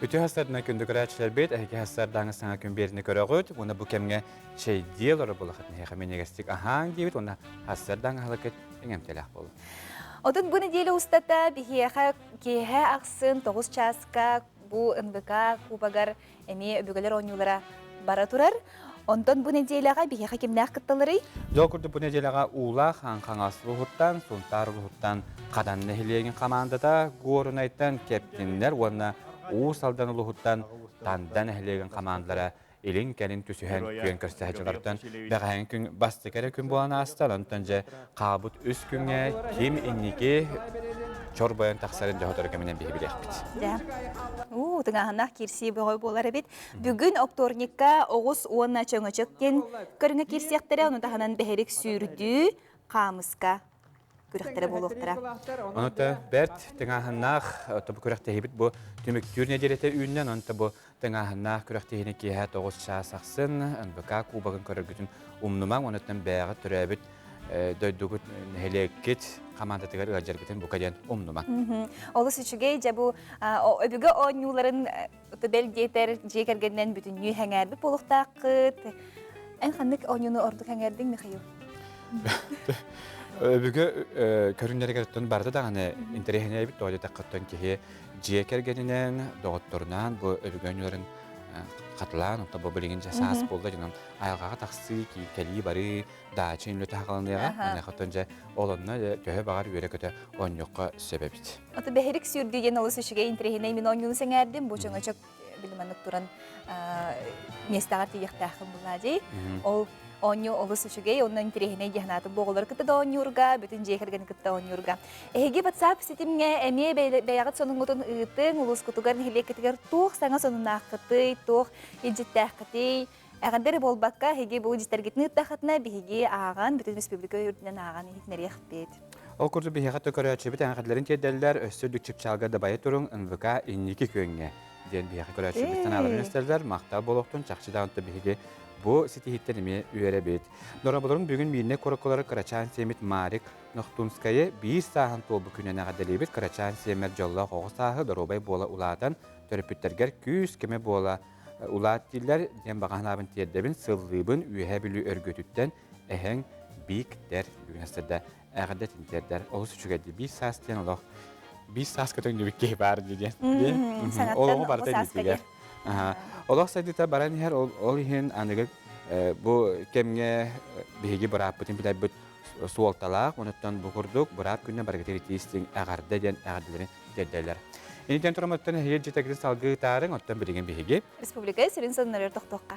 Үтүө хастарынан күндү көрөөччүлэрбит, эһиги хастардааҥы саҥа күн биэрини көрөҕүт уонна бу кэмҥэ чэйдиэ олорор буолахыт нэһиэхэ минньигэстик аһааҥ диэбит уонна хастардааҥы аһылыккыт иҥэмтэлээх буолун. Отут бу нэдиэлэ устата биһиэхэ киэһэ ахсын 9 чааска бу НВК кубогар эмиэ өбүгэлэр оонньуулара бара турар. Онтон бу нэдиэлэҕэ биһиэхэ кимнээх кытталларый? Дьол курдук бу нэдиэлэҕэ Уулаах Хаҥас улууһуттан, Сунтаар улууһуттан Хадан нэһилиэгин хамаандата, Гуорунайтан Кэптиннэр уонна Уус Алдан улууһуттан Танда нэһилиэгин хамаандалара илин-кэлин түсүһэн күөн көрсө сылдьалларыттан бэҕэһээҥҥи күн бастакы эрэ күн буолан ааста. Онтон дьэ хаалбыт үс күҥҥэ ким инники чорбойон тахсарын дьэ сотору кэминэн биһи билиэхпит. Дьэ. Уу, тыҥааһыннаах киирсии бөҕө буолар эбит. Бүгүн оптуорньукка оҕус уонна чөҥөчөк диэн көрүҥэ киирсиэхтэрэ, ону таһынан бэһирик сүүрдүү, хаамыска күрэхтэрэ буолуохтара. Онута бэрт тыҥааһыннаах тобу күрэхтэһиибит бу түмүктүүр нэдиэлэтэ үүннэн, онто бу тыҥааһыннаах күрэхтэһиини киэһэ 9 чаас ахсын НВК кубогын көрөргүтүн умнумаҥ, онуттан бэйэҕит төрөөбүт дойдугут нэһилиэккит хамаандатыгар ыалдьаргытын бука диэн умнумаҥ. Олус үчүгэй, дьэ бу өбүгэ оонньууларын бэл диэтэр дьиэ кэргэнинэн бүтүннүү сэҥээрбит буолуохтааххыт. Эн ханнык оонньууну ордук сэҥээрдиҥ, Михаил? Өбүгэ көрүҥнэригэр барыта даҕаны интэриэһинэйбит тоҕо диэтэххэ киһи дьиэ кэргэнинэн, доҕотторунаан бу өбүгэ оонньууларын хатылаан, онтон бу билигин дьэ саас буолла дьонон айылҕаҕа тахсыы, кэлии барыы, даача үлэтэ хааланыаҕа. Маныаха оттон дьэ ол онно төһө баҕар үөрэ-көтө оонньуохха сөп эбит. Ото бэһирик сүүрдүү диэн олус үчүгэй интэриэһинэй мин оонньууну сэҥээрдим. Бу чөҥөчөк били маннык туран миэстэҕэр тиийиэхтээххин буллаа дии. Ол оонньуу олус үчүгэй, онно интэриэһинэй дии санаатым. Бу оҕолору кытта да оонньуурга, бүтүн дьиэ кэргэни кытта оонньуурга. Эһиги WhatsApp ситимҥэ эмиэ бэйэҕит сонуҥҥутун ыытыҥ, улуускутугар, нэһилиэккитигэр туох саҥа сонуннааххытый, туох илдьиттээххитий, Эҕэрдэ эрэ буолбакка, эһиги бу илдьиттэргитин ыыттаххытына, биһиги ааҕан, бүтүн республика үрдүнэн ааҕан иһитинэриэхпит. Ол курдук биһиэхэ көрөөччүбүт эҕэрдэлэрин тиэрдэллэр, өссө үрдүк чыпчаалга дабайа туруҥ НВК инники күөҥҥэ диэн биһиэхэ көрөөччүбүт санааларын өстөллөр, махтал буолуохтун, чахчы даҕаны биһиги бу ситиһииттэн эмиэ үөрэбит. Дорооболорун бүгүн миирнэй куораккалары кырачаан сиэмит Марик Нохтунскайы биир сааһын туолбут күнүнэн эҕэрдэлиибит. Кырачаан сиэмэр дьоллоох оҕо сааһы доруобай буола улаатан, төрөппүттэргэр күүс-көмө буола улаат дииллэр диэн баҕа санаабын тиэрдэбин, сыллыыбын Үөһээ Бүлүү өргөтүттэн эһэҥ Бииктэр бүгүн сырда эҕэрдэ тиэрдэр олус үчүгэй дии биир саас диэн олох биир саас көтөҥнүбүт киһи баар дии диэн ол оҕо барыта илиитигэр олох сайдыыта баран иһэр ол иһин аныгы бу кэмҥэ биһиги бырааппытын билэрбит суолталаах онуттан бу курдук быраап күнүнэн барыгытыгар итии эҕэрдэ диэн эҕэрдэлэрин тиэрдэллэр. Инитэн турамыттан эһиги дьиэтэгитин салгыы ытаарыҥ, оттон билигин биһиги. Республика сүрүн сонуннарыгар тохтуохха.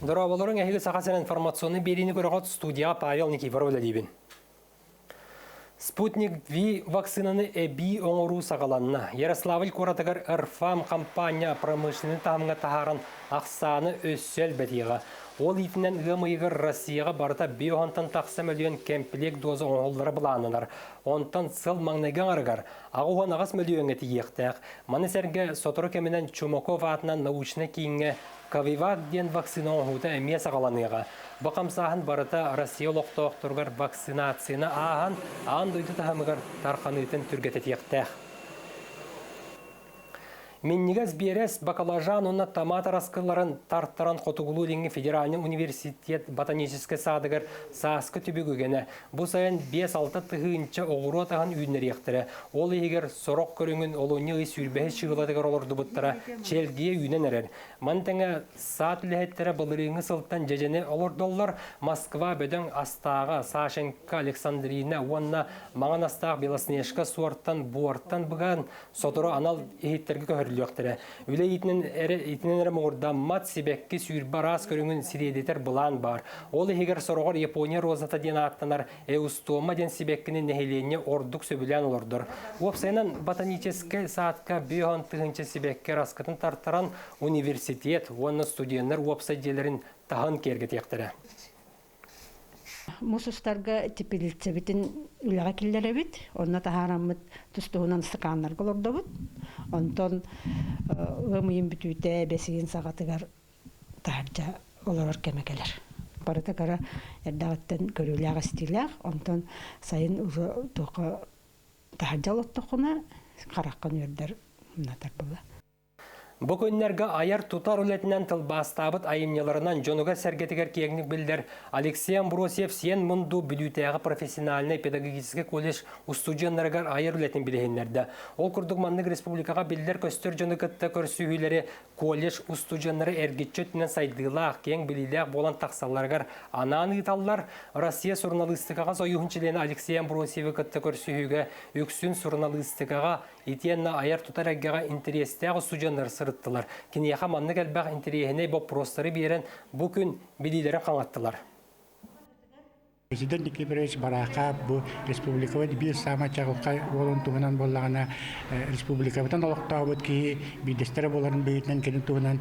Дорооболоруҥ эһиги Саха сирин информационный биэриини көрөҕүт студияҕа Павел Никифоров үлэлиибин. Спутник-V вакцинаны эбии оҥоруу саҕаланна. Ярославль куоратыгар РФАМ хампаанньа промышленнай таһымҥа таһааран ахсааны өссө элбэтиэҕэ. Ол иитинэн ыам ыйыгар Россияҕа барыта биоһонтон тахса мөлүйүөн кэмпилиэк доза оҥоһуллара былааннанар. Онтон сыл маҥнайгы аҥарыгар 68 мөлүйүөҥҥэ тиийиэхтээх. Маны сэргэ сотору кэминэн Чумаков аатынан научнай кииҥҥэ Ковивак диэн вакцина оҥоһуута эмиэ саҕаланыаҕа. Бу хамсааһын барыта Россия олохтоохторугар вакцинацияны ааһан, аан дойду таһымыгар тарханыытын түргэтэтиэхтээх. Минньигэс биэрэс, баклажан уонна томат араскыларын тартаран Хотугулуу-Илиҥҥи федеральнай университет ботаническай саадыгар сааскы түбүк үгэнэ. Бу сайын 5-6 тыһыынча оҕуруот аһын үүннэриэхтэрэ. Ол иһигэр сорох көрүҥүн олунньу ый сүүрбэһис чыылатыгар олордубуттара чэлгийэ үүнэн эрэр. Маны тэҥэ саат үлэһиттэрэ былырыыҥҥы сылтан дьэдьэни олордоллор. Москва бөдөҥ астааҕа Сашенька Александрина уонна маҥан астаах Белоснежка суортан буортан быган сотору анал иһиттэргэ көһөрүллүөхтэрэ. Үлэ иитинэн эрэ, итинэн эрэ муҥурдаммат сибэкки сүүрбэ араас көрүҥүн сириэдитэр былаан баар. Ол иһигэр сороҕор Япония розата диэн ааттанар эустома диэн сибэккини нэһилиэнньэ ордук сөбүлээн олордор. Уопсайынан, ботаническай саадка 50 тыһыынча сибэкки араскытын тартаран университет уонна студеннар уопсай дьиэлэрин таһын киэргэтиэхтэрэ. Мус устарга теплицэбитин үлэҕэ киллэрэбит. Онно таһаараммыт тус-туһунан ыстакааннарга олордобут. Онтон ыам ыйын бүтүүтэ бэсигин саҕатыгар таһырдьа олорор кэмэ кэлэр. Барыта кыра эрдэҕиттэн көрүүлээх-истиилээх, онтон сайын уже туохха таһырдьа олоттоххуна хараххын үөрдэр умнатар буолла. Бу күннэргэ айар-тутар үлэтинэн тылбаастаабыт айымньыларынан дьонугар-сэргэтигэр киэҥник биллэр Алексей Амбросьев Сиэн Мунду Бүлүүтээҕи профессиональнай педагогическай колледж устудьуоннарыгар айар үлэтин билиһиннэрдэ. Ол курдук маннык республикаҕа биллэр-көстөр дьону кытта көрсүһүүлэри колледж устудьуоннары эргиччи өттүнэн сайдыылаах, киэҥ билиилээх буолан тахсалларыгар анаан ыыталлар. Россия суруналыыстыкаҕа сойууһун чилиэнэ Алексей Амбросьевы кытта көрсүһүүгэ үксүн суруналыыстыкаҕа итиэннэ айар-тутар эйгэҕэ интэриэстээх устудьуоннар сырыттылар. Киниэхэ маннык элбэх интэриэһинэй боппуруостары биэрэн, бу күн билиилэрин хаҥаттылар. Президент Никифорович Бараахап бу республикабыт биир саамай чаҕылхай уолун туһунан буоллаҕына республикабытын олохтообут киһи биирдэстэрэ буоларын быһыытынан кини туһунан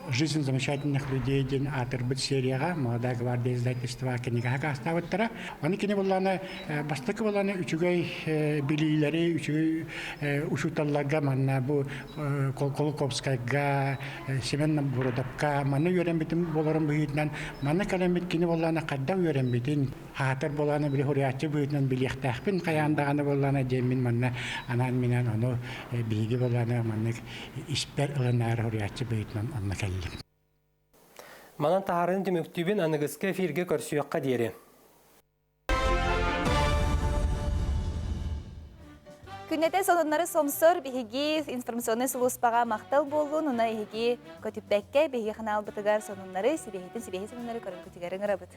«Жизнь замечательных людей» диэн аатырбыт серияҕа «Молодая гвардия» издательство кинигэҕэ каастаабыттара. Аны кини буоллаҕына бастакы буоллаҕына үчүгэй билиилэри, үчүгэй учууталларга манна бу Колоковскайга, Семен Новгородовка манна үөрэммитим буоларын быһыытынан манна кэлэммит кини буоллаҕына хайдах үөрэммитин, хаатар буоллаҕына били суруйааччы быһыытынан билиэхтээхпин хайаан даҕаны буоллаҕына диэммин манна анаан-минээн ону биһиги буоллаҕына маннык испэр ылынаары суруйааччы быһыытынан онно кэллим. Манан таһаарыыны түмүктүүбүн аныгыскы эфиргэ көрсүөххэ диэри. Күннэтэ сонуннары сомсор биһиги информационнай сулууспаҕа махтал буоллун, уна эһиги көтүппэккэ биһиги ханаалбытыгар сонуннары, сибиэһитин сибиэһи сонуннары көрөргүтүгэр ыҥырабыт.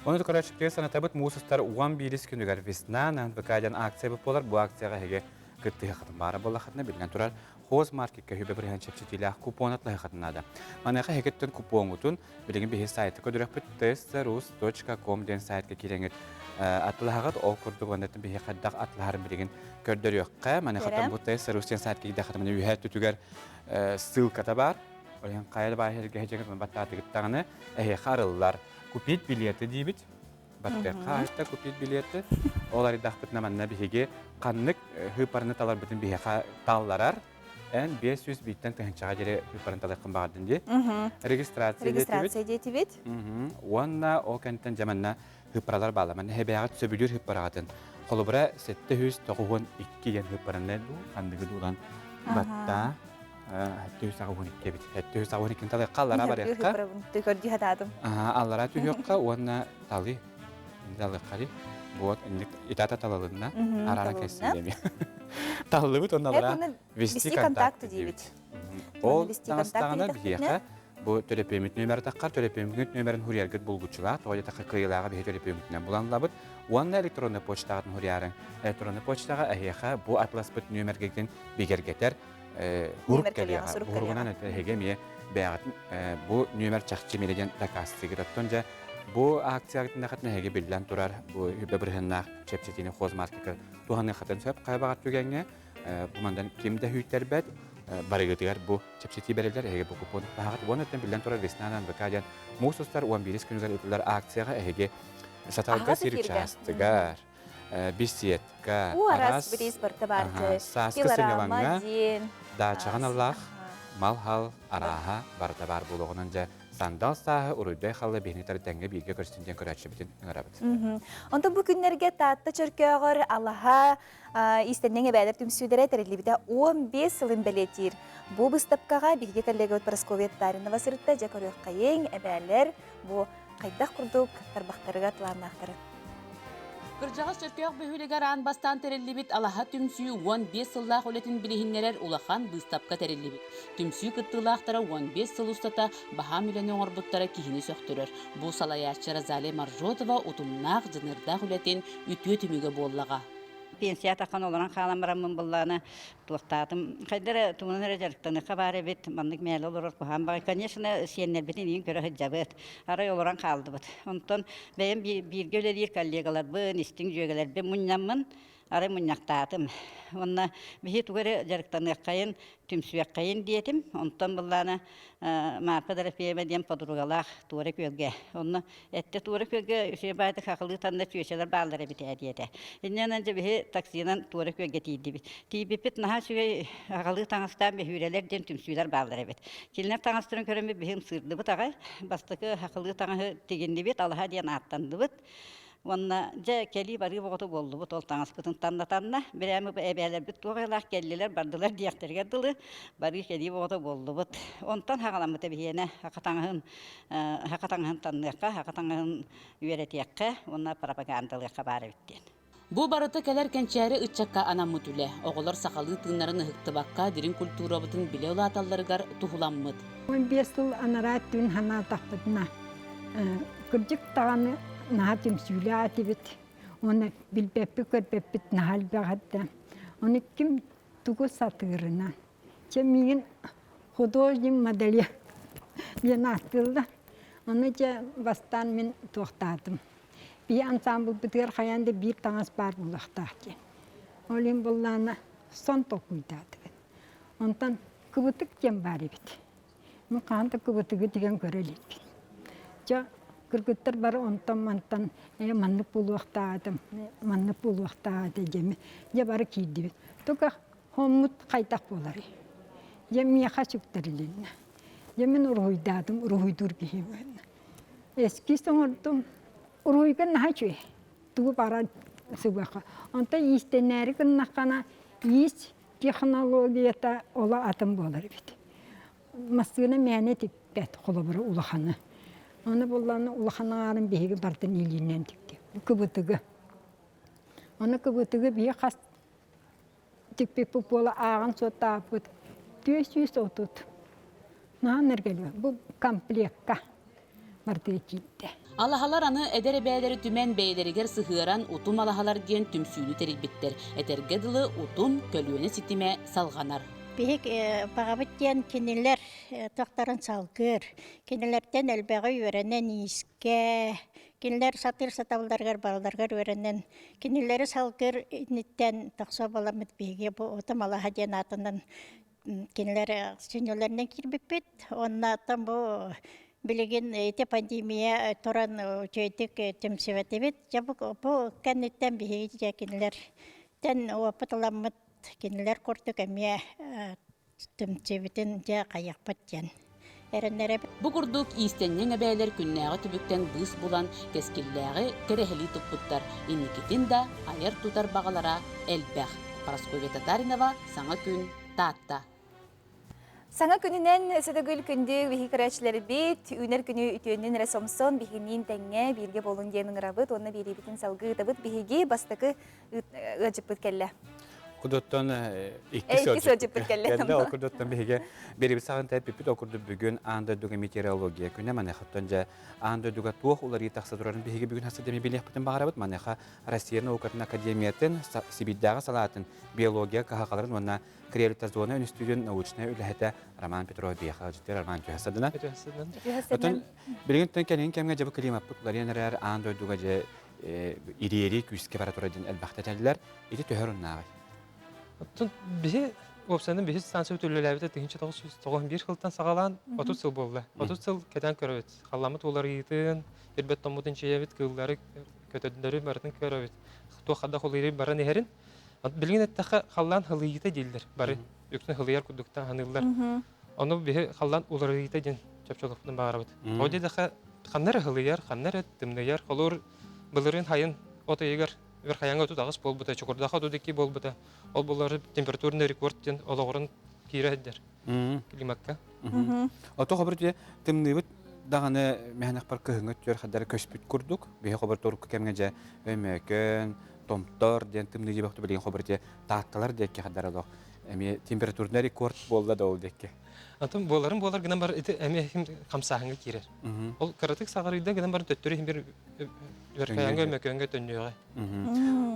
Оны көрөөччүлэргэ санатабыт муус устар 11 күнүгэр Весна на НПК диэн акция буолар. Бу акцияҕа эһиги кыттыһыаххытын баара буоллаххытына, биллэн турар, Хозмаркетка хүбэ бырыһан чэпчэтиилээх купон атлаһыаххытын наада. Маныаха эһигиттэн купоҥутун билигин биһи сайтка көрдөрөхпүт testrus.com диэн сайтка киирэҥит атлаһаҕыт. Ол курдук оннуттан биһи хайдах атлаһарын билигин көрдөрүөххэ. Маныаха бу testrus диэн сайтка киирдэххитинэ үһэ өттүтүгэр ссылката баар. Ойон хайа да баар эргэ дьэҥэ баттаатыгыт даҕаны эһиэхэ арыллар. Купить билеты диибит. Баттыахха айта купить билеты. Ол арыйдахпытына манна биһиги ханнык хыыппараны таларбытын биһиэхэ талларар. Эн 500 бииттэн тыһынчаҕа диэри хыыппарын талыаххын баҕардын дии. Регистрация диэтибит. Регистрация диэтибит. Уонна ол кэнниттэн дьэ манна хыыппаралар бааллар. Манна эбээҕит сөбүлүүр хыыппараҕытын. Холобура 792 диэн хыыппараны дуу, ханныгы дуулан баттаа. 792 эбит. 792 талыахха аллара барыахха. Көрдүү хатаатым. Аллара түһүөххэ уонна талы талыаххари. Вот итата талалынна. Арара кэссин Таллыбыт онно аллара вести контакты диибит. Ол таҥастаҕына биһиэхэ бу төлөпүөмүт нүөмэрэ таххар, төлөпүөмүт нүөмэрин хурияргыт булгуччулаах, тоҕо диэтэххэ кыайыылааҕы биһи төлөпүөмүтүнэн буланлабыт уонна электроннай почтаҕытын хуриярыҥ. Электроннай почтаҕа эһиэхэ бу атласпыт нүөмэргитин бигэргэтэр хурук кэлиэҕэ. Хуругунан эһиги эмиэ бэйэҕитин бу нүөмэр чахчы миэрэ диэн дакаастыыгыт. Оттон дьэ бу акциягытын эһиги биллэн турар бу үбэ бырыһыннаах чэпчэтиини хозмаркетка туһаныаххытын сөп хайа баҕар түгэҥҥэ бу мандан ким да хүүттэрбэт барыгытыгар бу чэпчэтии бэриллэр эһиги бу купон таһаҕыт уонна биллэн турар Весна на НВК диэн муус устар 11 күнүгэр ыытыллар акцияҕа эһиги Саталга сир учаастагар беседка араас сааскы сынньалаҥҥа даачаҕын аллаах мал-хал арааһа барыта баар буолуоҕунан дьэ сандал сааһы уруйдай халла биһини тэҥҥэ бииргэ көрсүн диэн көрөөччүбүтүн ыҥырабыт. Онтон бу күннэргэ Таатта Чөркөөҕөр Алаһа иистэнньэҥ эбээлэр түмсүүлэрэ тэриллибитэ 15 сылын бэлиэтиир. Бу быыстапкаҕа биһиги коллегабыт Прасковья Татаринова сырытта дьэ көрүөххэйиҥ, эбээлэр бу хайдах курдук тарбахтарыгар планнаахтарын. Кырдьаҕас Чөркөөх бөһүөлэгэр аан бастаан тэриллибит Алаһа түмсүү 15 сыллаах үлэтин билиһиннэрэр улахан быыстапка тэриллибит. Түмсүү кыттыылаахтара 15 сыл устата баһаам үлэни оҥорбуттара киһини сөхтөрөр. Бу салайааччы Розалия Моржотова утумнаах, дьаныардаах үлэтин үтүө түмүгэ буоллаҕа. Пенсия таххан олорон хаалан бараммын быллааны туохтаатым. Хайда эрэ тугунан эрэ дьарыктаныахха баар эбит, маннык мээлэ олорор куһаан баҕай. Конечно, сиэннэрбитин иин көрө сылдьабыт. Арай олорон хаалдыбыт. Онтон бэйэм бииргэ үлэлиир коллегаларбын, истиҥ дьүөгэлэрбин мунньаммын, арай мунньахтаатым. Уонна биһи тугу эрэ дьарыктаныаххайын, түмсүөххэйин диэтим. Онтон быллаана Марфа Дорофеева диэн подругалаах Туора Күөлгэ. Онно эттэ Туора Күөлгэ үчүгэй баайдык хахылыы танна чүөчэлэр бааллар эбит ээ диэтэ. Иннинэн дьэ биһи таксинан Туора Күөлгэ тиийдибит. Тиийбиппит наһаа үчүгэй аҕалыы таҥастаан бөһүүрэлэр диэн түмсүүлэр бааллар эбит. Кинилэр таҥастарын көрөммүт биһи ымсыырдыбыт аҕай. Бастакы хахылыы таҥаһы тигиннибит, алаһа диэн ааттанныбыт. Уонна дьэ кэлии-барыы оҕото буоллубут, ол таҥаспытын танна-танна, бирээмэ бу эбээлэрбит туох айылаах кэллилэр, бардылар диэхтэригэр дылы барыы-кэлии оҕото буоллубут. Онтон хаҕаламмыта биһиэнэ саха таҥаһын саха таҥаһын танныахха, саха таҥаһын үөрэтиэххэ уонна пропагандалыахха баар эбит диэн. Бу барыта кэлэр кэнчээри ыччакка анаммыт үлэ. Оҕолор сахалыы тыыннарын ыһыктыбакка, дириҥ культурабытын билэ улааталларыгар туһуламмыт. 15 сыл анараа өттүн санаатахпытына, кырдьык даҕаны наһаа түмсүүлээх этибит. Уонна билбэппит-көрбөппүт наһаа элбэх этэ. Ону ким тугу сатыырынан. Чэ миигин художник модельер диэн ааттыыллар. Ону дьэ бастаан мин туохтаатым. Биһи ансаамбылбытыгар хайаан да биир таҥас баар буолуохтаах диэн. Ол иһин буоллаҕына сон толкуйдаатыбыт. Онтон кыбытык диэн баар эбит. Мин хаһан да кыбытыгы тигэн көрө иликпин. Дьэ, кыргыттар бары онтон-мантан ээ маннык буолуохтаах маннык буолуохтаах этэ диэми дьэ бары киирдибит. Только хоммут хайдах буоларый? Дьэ миэхэ сүктэрилиннэ. Дьэ мин уруһуйдаатым, уруһуйдуур киһибин. Эскиз оҥордум. Уруһуйга наһаа үчүгэй. Тугу баран сыбыаха. Онтон иистэнээри гыннаххына иис технологията оло атын буолар эбит. Массыына мээнэ тикпэт, холобура улаханы. Аны буллаҕына улахан аҥаарын биһиги барытын илиинэн тиктик. Кыбытыгы. Аны кыбытыгы биһи хас тикпиппит буола ааҕан суоттаабыт 430. Наһаа нэргэлиэ. Бу комплекка барытыгар киирдэ. Алаһалар аны эдэр эбээлэри түмэн бэйэлэригэр сыһыаран Утум алаһалар диэн түмсүүнү тэрийбиттэр. Этэргэ дылы утум көлүөнэ ситимэ салҕанар. Биһик баҕабыт диэн кинилэр тахтарын салгыыр. Кинилэртэн элбэҕи үөрэнэн иискэ, кинилэр сатыыр сатабылларыгар барыларыгар үөрэнэн, кинилэри салгыыр инниттэн тахса буоламмыт биһиги бу Утум алаһа диэн аатынан кинилэр сүнньүлэринэн киирбиппит. Уонна оттон бу билигин ити пандемия туран үчүгэйдик түмсүбэтибит. Дьэ бу, бу кэнниттэн биһиги дьэ кинилэртэн уопут ыламмыт кинилэр курдук эмиэ түмсүбүтүн дьэ хайыахпыт диэн эрэннэрэбит. Бу курдук иистэнньэҥ эбээлэр күннээҕи түбүктэн быыс булан кэскиллээҕи кэрэһэлии туппуттар. Инникитин да айар-тутар баҕалара элбэх. Парасковья Татаринова, Саҥа күн, Таатта. Саҥа күнүнэн сөтөгүл күндү биһи көрөөччүлэрбит үүнэр күнү үтүөннүн эрэ сомсон биһиниин тэҥҥэ бииргэ буолун диэн ыҥырабыт уонна биэриибитин салгыы ыытабыт биһиги бастакы ыалдьыппыт кэллэ. Кудуттан икки сылдьыппыт кэллэ. Кэллэ ол курдуттан биһиги биэрибит саҕын тэппиппит ол курдук бүгүн аан дойдуга метеорология күнэ маныхаттан дьэ аан дойдуга туох уларыы тахса турарын биһиги бүгүн хасыт деми билиэхпитин баҕарабыт маныаха Россия наукатын академиятын Сибиирдээҕи салаатын биология кыһалҕаларын уонна криолитозона үнүстүүтүн научнай үлэһитэ Роман Петров биэхэ ыалдьыттыыр Роман түһэ садына. Отон билигин кэлин кэмҥэ дьэ бу климаппыт уларыйан эрэр аан дойдуга дьэ ириэри күүскэ бара турар диэн элбэхтэ этэллэр. Ити төһө оруннааҕый? Оттон биһи уопсайынан биһи станция үлэлээбитэ 1991 сылтан саҕалаан 30 сыл буолла. 30 сыл кэтээн көрөбүт. Халламмыт уларыйыытын, ирбэт томмутун чэйэбит, кыыллары, көтөрдөрү барытын көрөбүт. Туох хадах уларыйыы баран иһэрин. Билигин эттэххэ халлаан хылыйыыта дииллэр. Бары үксүн хылыйар курдуктан саныыллар. Ону биһи халлаан уларыйыыта диэн чопчулукпутун баҕарабыт. Ол диэтэххэ ханна эрэ хылыйар, ханна эрэ тымныйар. Холуур былырыын хайын от ыйыгар Верхоянга 38 буолбута, Чокурдаха 32 буолбута. Ол буллары температурный рекорд диэн олоҕуран киирэ сылдьар климакка. Ото хобор дьэ тымныыбыт даҕаны мэһэнэхпэр кыһыҥҥы өттүгэр хадары көспүт курдук. Биһи хобор турукку кэмҥэ дьэ Өймөкөөн, Томтор диэн тымныы дьиэбэхтэ билигин хобор дьэ Таатталар диэкки хадары олох эмиэ температурный рекорд буолла да ол диэкки. Антон буоларын буолар гынан бар ити эмиэ хамсааһыҥҥа киирэр. Ол кыратык саҕарыйда гынан баран төттөрү иһин бир Верхоянга Өймөкөөҥҥө төннүөҕэ.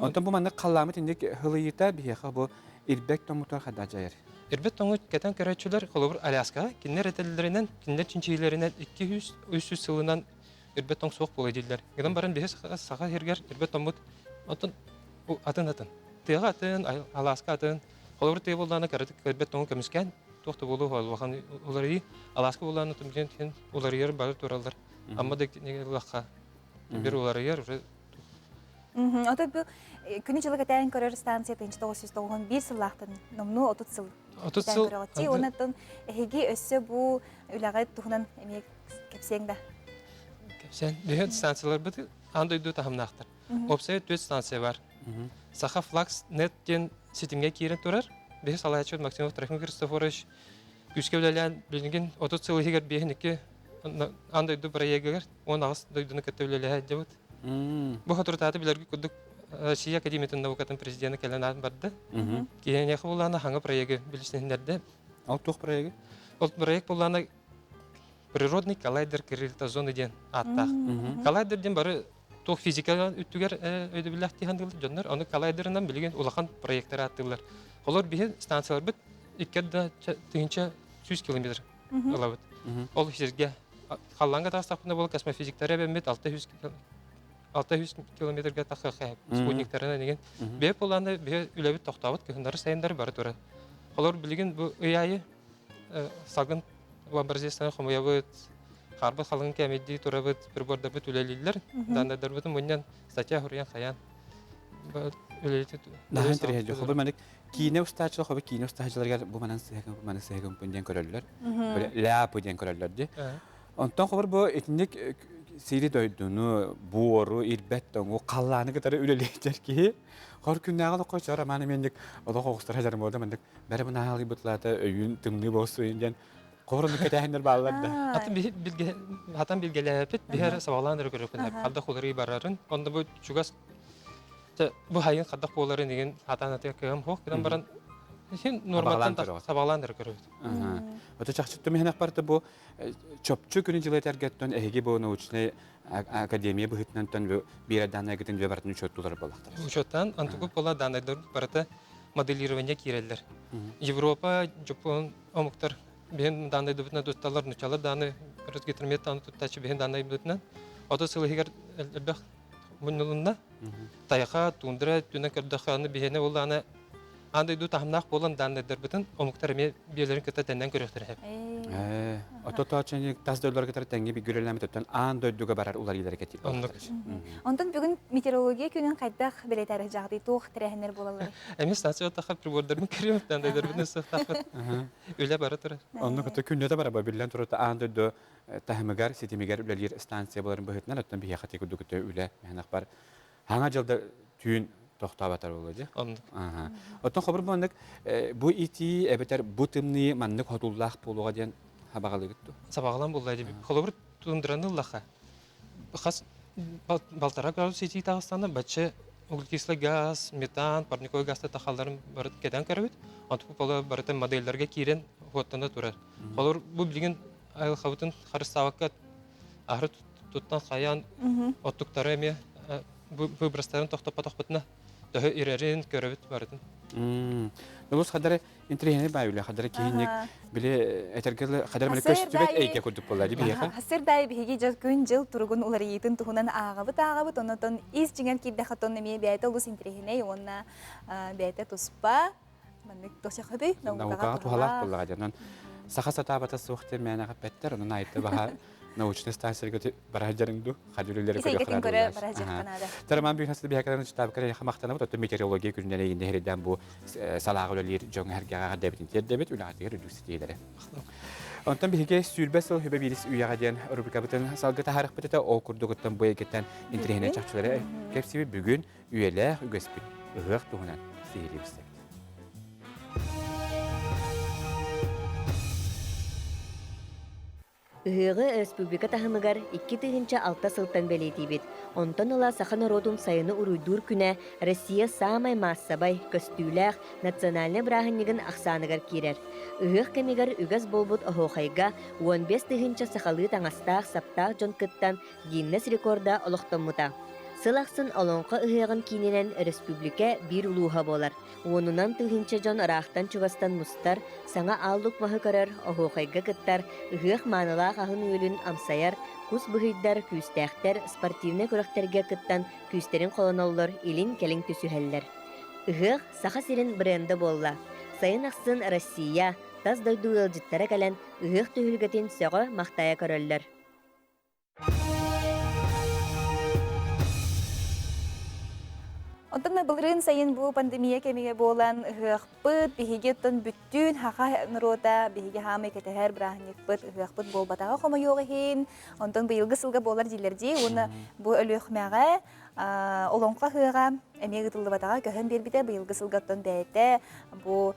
Онтон бу маннык халлаамыт инник хылыйыта биһиэхэ бу ирбэт тоҥмутугар хайдах дьайар? Ирбэт тоҥу кэтэн көрөөччүлэр холобур Аляскаҕа кинилэр этэллэринэн, кинилэр чинчийиилэринэн 200-300 сылынан ирбэт тоҥ суох буолуо дииллэр. Гынан баран биһи саха сиригэр ирбэт тоҥмут оттон атын-атын. Тыаҕа атын, алааска атын. Холобур тыа буоллаҕына кыратык ирбэт тоҥу көмүскээн туох да буолуо улахан уларыйыы. Алааска буоллаҕына уларыйар бары тураллар. Амма да ыллахха бир уларыйар уже Ото бу күнү дьылы кэтээн көрөр станция 1991 сыллаахтан номнуо 30 сыл 30 сыл Онон эһиги өссө бу үлэҕэ туһунан эмиэ кэпсиэҥ да. Кэпсээн. Биһи станцияларбыт аан дойду таһымнаахтар. Уопсайа түөрт станция бар. Саха Флакс нет диэн ситимҥэ киирэн турар. Биһи салайааччыбыт Максимов Трофим Христофорович күүскэ үлэлээн билигин 30 сыл иһигэр биэһин икки аан дойду бырайыагыгар 18 дойдуну кытта үлэлэһэ сылдьабыт. Бу соторутааты билэргит курдук Россия Академиятын наукатын президена кэлэн аат барда. Киһиэхэ буллаана хаҥа проегы билисиннэрдэ. Ол туох проегы? Ол проект буллаана природный коллайдер криолитозоны диэн ааттаах. Коллайдер диэн бары туох физика өттүгэр өйдөбүллээх тиһандылар дьоннор ону коллайдерынан билигин улахан проекттар ааттыыллар. Олор биһи станцияларбыт икки да 1100 километр ылабыт. Ол сиргэ халлаанга таҕыстахпына буол космофизиктары эбэммит 600 600 километрга тахха спутниктарынан деген. Бэйэ булааны бэйэ үлэбит тохтообут кыһыннары сайыннары бары турар. Олор билигин бу ый аайы салгын образецтарын хомуйабыт, хаарбыт халыҥ кээмэйдии турабыт, прибордарбыт үлэлииллэр, дандардарбытын мунньан статья хуруйан хайаан Наһаа интэриэһиргиир. Хобу маннык киинэ устааччылар хобу киинэ устааччыларыгар бу манан сыһыгын бу манан сыһыгын диэн көрөллөр. Ляпы диэн көрөллөр дии. Онтон хобур бу итинник сири дойдуну, буору, ирбэт тоҥу, халлааны кытары үлэлиир киһи хор күннээҕи олоххо чор амаан эмиэнник олох оҕустара дьарым буолда маннык бэрэ бынаалыйбытлаата өйүүн тымныы буолсуйун диэн Хоһорунну кэтээһиннэр бааллар да. Атын биһи билгэ хатан билгэлээпит биһэр сабалаан эрэ көрөппүн хадда хуларыы барарын онно бу чугас бу хайын хаддах буоларын игин хатан атыа кыам хоох гынан баран син норматтан сабалаан эрэ көрөбүт. Ото чахчы түмэһинэх барыта бу чопчу күнү дьылы этэргэттэн эһиги бу научнай академия быһыытынан төн биэрэр даанайгытын дьэ барытын учуоттуулар буоллахтар. Учуоттаан антугу буола даанайдар барыта моделирование киирэллэр. Европа, Жапон омуктар биһин даанайдыбытынан тутталлар, нучалар дааны Росгидромет дааны туттааччы биһин даанайбытынан. Ото сыл иһигэр элбэх муннулунна. Тайха, тундра түнэн көрдөххө аны биһиэнэ буоллаҕына аан дойду таһымнаах буолан дааннайдарбытын омуктар эмиэ биэлэрин кытта тэннэн көрүөхтэрэ сөп. Ото тоочуни тас дойдуларга кытары тэҥҥэ бүгүрэлэммит оттон аан дойдуга барар уларыылары кэтиир. Оннук. Онтон бүгүн метеорология күнүн хайдах бэлиэтээр дьаҕдый туох тэрээһиннэр буолаллар? Эмиэ станция отаха прибордарбын көрүөм, дааннайдарбын ысыахтаахпыт. Үлэ бара турар. Оннук ото күннэтэ бара биллэн турар аан дойду таһымыгар, ситимигэр үлэлиир станция буоларын быһыытынан оттон биһиэхэ ти курдук үлэ мэһэнэх бар хаҥа дьылда түүн тохтооботор буолуо дии. Оттон хобур маннык бу итии эбэтэр бу тымныы маннык хотуллаах буолуоҕа диэн хабаҕалыгыт дуо? Сабаҕалаан буолла дии. Холобур тундраны ыллаха. Хас балтара градус итии таҕыстана бачча углекислый газ, метан, парниковый газта тахалларын барыт кэтэн көрөбүт. Онтук барыта модельларга киирэн хуоттана турар. Холобур бу билигин айылҕабытын харыстаабакка аһары туттан хайаан оттуктары эмиэ выбростарын тохтоппотохпутуна төһө ирэрин көрөбүт барытын. Улус хадары интриһини баайуле хадары киһинник били этэргэ хадары мele көстүбэт эйгэ курдук буолла ди биһиэхэ. Хасырдай биһиги дьыл күн дьыл туругун уларыйыытын туһунан ааҕабыт ааҕабыт онотон ис дьиҥэр киирдэххэ тон эмиэ бэйэтэ олус интриһинэй уонна бэйэтэ туспа Маннык тосехөбүй наукаҕа туһалаах буоллаҕа дьонон саха сатаабата суох диэн мээнэҕэ эппэттэр онон айта баһа научный станциярга бараһа дьарыҥ ду хадүрүлэри көрө көрө бараһа дьарыктанаада Тараман бүүнэс биһэкэлэрин чытаабыкара яха махтанабыт оттон метеорология күнүнэн эйинде херидэн бу салааҕа үлэлиир дьоҥ эргэҕэ дэбитин тиэрдэбит үлэҕитигэр үрдүк ситиһиилэри. Онтон биһиги сүүрбэ сыл хүбэ биирис үйэҕэ диэн рубрикабытын салгы таһаарыахпыт этэ ол курдугуттан бу эйгэттэн интэриэһинэй чахчылары кэпсиибит бүгүн үйэлээх үгэспит ыһыах туһунан сиһилии билсэбит. Ыһыаҕы республика таһымыгар 2006 сылтан бэлиэтиибит. Онтон ыла саха норуотун сайыны уруйдуур күнэ Россия саамай маассабай, көстүүлээх национальнай бырааһынньыгын ахсааныгар киирэр. Ыһыах кэмигэр үгэс буолбут оһуохайга 15 тыһыынча сахалыы таҥастаах-саптаах дьон кыттан Гиннес рекорда олохтоммута. Сыл ахсын Олоҥхо ыһыаҕын киининэн өрөспүүбүлүкэ биир улууһа буолар. Уонунан тыһыынча дьон ыраахтан-чугастан мустар, саҥа аал маһы көрөр, оһуохайга кыттар, ыһыах маанылаах аһын-үөлүн амсайар, кус быһыйдар, күүстээхтэр спортивнай күрэхтэргэ кыттан күүстэрин холоноллор, илин-кэлин түсүһэллэр. Ыһыах Саха сирин брендэ буолла. Сайын ахсын Россия, тас дойду ыалдьыттара кэлэн ыһыах түһүлгэтин сөҕө-махтайа көрөллөр. Онтон былырыын сайын бу пандемия кэмигэ буолан ыһыахпыт, биһиги оттон бүттүүн хаха норуота, биһиги хаамай кэтэһэр бырааһынньыкпыт, ыһыахпыт буолбатаҕа хомойуох иһин. Онтон быйылгы сылга буолар дииллэр дии уонна бу Өлүөхүмэҕэ Олоҥхо ыһыаҕа эмиэ ыытыллыбатаҕа көһөн биэрбитэ. Быйылгы сылга оттон бэйэтэ бу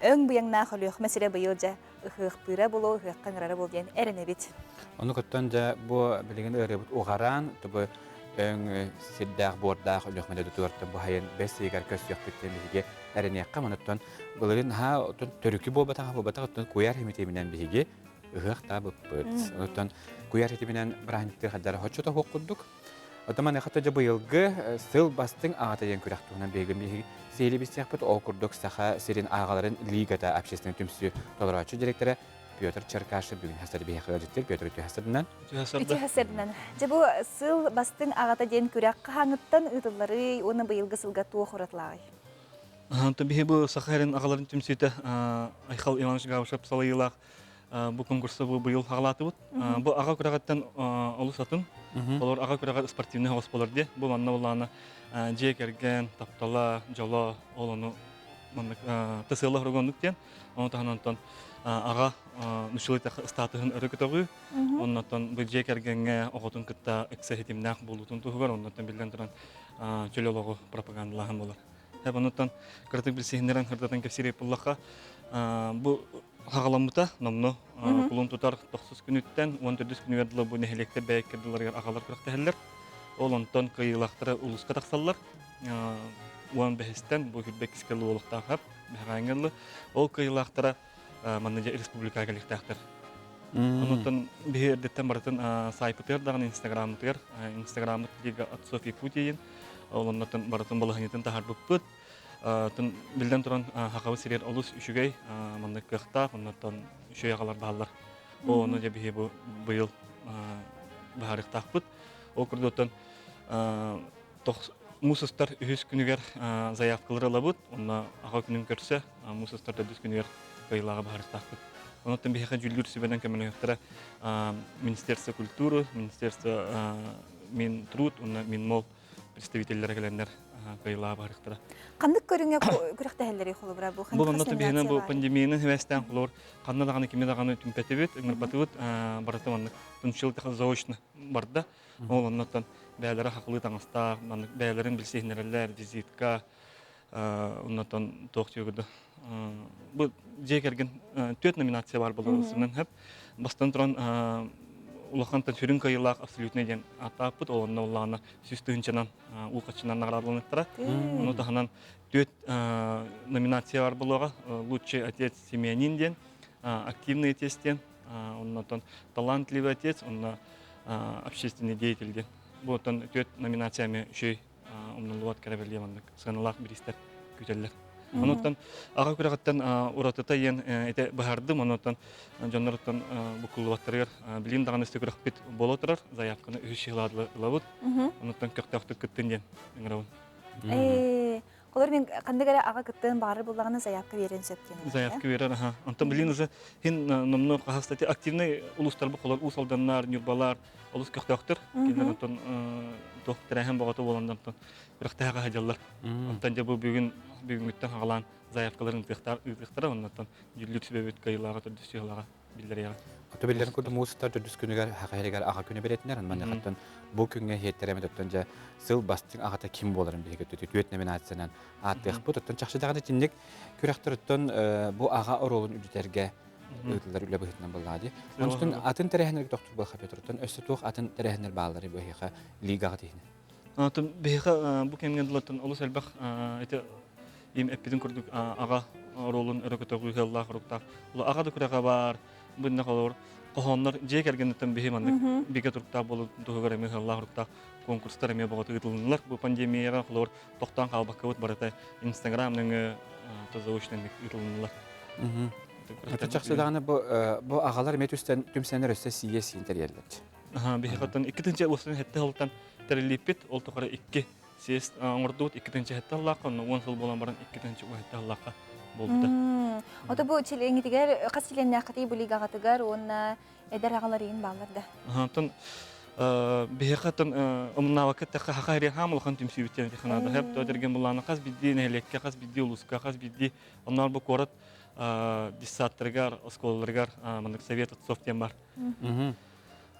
өҥ быйаҥнаах Өлүөхүмэ сирэ быйыл дьэ ыһыахтыыра буолуо, ыһыахха ыҥырара буол диэн эрэнэбит. Ону кыттан дьэ бу билигин ыарыыбыт уҕараан, тобу өҥ сирдээх буордаах Өлүөхүмэ дойдутугар бу хайын бэс ыйыгар көрсүөхпүт диэн биһиги эрэниэххэ. Онуттан былырыын наһаа оттон төрүкү буолбатаҕа буолбатах оттон куйаар химитииминэн биһиги ыһыахтаабыппыт. Онуттан куйаар хитиминэн бырааһынньыктыыр хаддара хоччото суох курдук. Оттон маныаха дьэ быйылгы сыл бастыҥ аҕата диэн күрэх туһунан биһиги биһиги сиһилии билсиэхпит. Ол курдук Саха сирин ааҕаларын лигата общественнай түмсүү толорооччу директора Петр Черкашев бүгүн хастар биһиэхэ ыалдьыттыр. Петр үтүө хастарынан. Үтүө хастарынан. Дьэ бу сыл бастыҥ аҕата диэн күрэх хаһааҥҥыттан ыытылларый уонна быйылгы сылга туох уратылааҕый? Онтон биһи бу Саха сирин аҕаларын түмсүүтэ Айхал Иванович Габышев салайыылаах бу конкурса бу быйыл хаҕалаатыбыт. Бу аҕа күрэҕиттэн олус атын. Олор аҕа күрэҕэр спортивный оҕус болар дии. Бу манна булаана дьиэ кэргэн, таптала, дьоло, ол ону маннык тысыала хоругоннук диэн. Ону таһынан онтон аҕа нуччалыы статуһун өрө көтөҕүү. Оннотон бу дьиэ кэргэҥҥэ оҕотун кытта ыкса ситимнээх буолуутун туһугар оннотон биллэн туран чөл олоҕу пропагандалааһын болар. Оннуттан кыратык билсиһиннэрэн хардатан кэпсиир буллахха бу хаҕаламмыта номно кулун тутар тохсус күнүттэн уон төрдүс күнүгэр дылы бу нэһилиэктэр бэйэккэрдилэригэр аҕалар күрэхтэһэллэр. Ол онтон кыайыылаахтара улууска тахсаллар. Уон бэһистэн бу хүрбэккискэ луолуктаахап бэҕээҥҥэ ылы. Ол кыайыылаахтара манна дьэ республикаҕа кэлиэхтээхтэр. Онуттан биһи эрдэттэн барытын саайпытыгар даҕаны инстаграммытыгар инстаграммыт Лига отцов Якутии ол оннуттан барытын балаһыанньатын таһаарбыппыт. Тун биллэн туран хахабы сиригэр олус үчүгэй маннык кыахтаах оннуттан үчүгэй аҕалар бааллар. Ол ону дьэ биһи бу быйыл баһаарыахтаахпыт. Ол курдуктан муус устар үһүс күнүгэр заявкалары ылабыт, онно аҕа күнүн көрсө муус устар төрдүс күнүгэр кыайыылааҕы баһарыахтаахпыт. Онон биһиэхэ дьүүллүүр сүбэнэн көмөлөһүөхтэрэ Министерство культуры, Министерство Минтруд уонна Минмол представителлэрэ кэлэннэр кыайыылааҕы баһарыахтара. Ханнык көрүҥҥэ күрэхтэһэллэрий холобура бу? Бу онно биһиэнэ бу пандемияны сибээстээн холобур ханна даҕаны кими даҕаны түмпэтибит, ыҥырбатыбыт, барыта маннык тунчил заочно барда. Ол оннуттан бэйэлэрэ хахылыы таҥастаах, маннык бэйэлэрин билсиһиннэрэллэр, визитка, оннуттан туох диэбит бу дьиэ кэргэн түөрт номинация баар буолар сөп. Бастан туран улахантан сүрүн кыайыылаах абсолютный диэн ааттааппыт, ол онно улаана 100 тыһыынчанан уу хаччынан наҕараадаланыктара. Ону таһынан түөрт номинация бар буолуоҕа. Лучший отец семьянин диэн, активный отец диэн, оннотон талантливый отец, онно общественный деятель диэн. Бу оттон түөрт номинация эмиэ үчүгэй умнуллубат кэрэбэлиэ маннык сыаналаах бириистэр күүтэллэр. Онуттан аҕа күрэҕиттэн уратыта иэн ити быһаардым, онуттан дьонноруттан буккуллубаттарыгар билим даҕаны күрэхпит буола турар, заявканы үһүс сыһыладылар ылабыт. Онуттан көхтөөхтүк кыттын диэн ыҥырабын. Холор мен ханнык эрэ аҕа кыттыан баҕарар буллаҕына заявка биэрэн сөп диэн. Заявка биэрэр, аха. Онтон билин уже хин номно хастати активный улустарбы холор Уус Алданнар, Ньурбалар олус көхтөөхтөр. Кинилэр онтон туох тэрээһин боҕото буолан онтон күрэхтэһэ хаһадьаллар. Онтон дьэ бу бүгүн бүгүҥҥүттэн хаҕалаан заявкаларын ыытыахтара, оннуттан дьүүллүүр сүбэбит кыайыылааҕа төрдүс сыһыалааҕа биллэриэҕэ. Ото биллэрин курдук муус устар төрдүс күнүгэр хаха иһигэр аҕа күнэ бэрэтинэр манныхаттан бу күҥҥэ иһиэттэрэ эмэтоттон дьэ сыл бастыҥ аҕата ким буоларын биһиги түөрт номинациянан ааттыахпыт. Оттон чахчы даҕаны итинник күрэхтэр бу аҕа оруолун үрдүтэргэ ыытыллар үлэ быһыытынан буоллаҕа дии. Онтон атын тэрээһиннэргэ тохтуур буолха Петртон өссө туох атын тэрээһиннэр бааллары биһиэхэ лигаҕа тиһинэ. Оттон биһиэхэ бу кэмҥэ дылаттан олус элбэх ити им эппитин курдук аҕа оруолун өрө көтөҕүү ыаллаах уруктаах. Аҕа да күрэҕэ баар, бынна холобур хоһооннор дьиэ кэргэниттэн биһи маннык бигэ туруктаах буолуу туһугар эмиэ ыаллаах уруктаах конкурстар эмиэ боҕото ыытылыннылар. Бу пандемияҕа холобур тохтоон хаалбаккабыт барыта Инстаграм нөҥүө заочно ыытылыннылар. Это чахчы даҕаны бу бу аҕалар эмиэ түстэн түмсэннэр өссө сиийэ сиин тэрийэллэр. Биһиэхэ 2007 сылтан тэриллииппит, ол тухары икки съезд оҥордубут, 2007 сыллаахха, онно 10 сыл буолан баран 2017 сыллаахха буолбута. Ото бу чилиэҥитигэр хас чилиэннээххитий бу лигаҕытыгар уонна эдэр аҕалар иин бааллар да? Онтон биһиэхэ оттон омуннаабакка эттэххэ хаха ириэн хаам улахан түмсүүбүт диэн этиханаада хэп то дэрген буллаана хас биирдии нэһилиэккэ, хас биирдии улууска, хас биирдии онноор бу куорат детсадтарыгар, оскуолаларыгар маннык совет отцов диэн бар.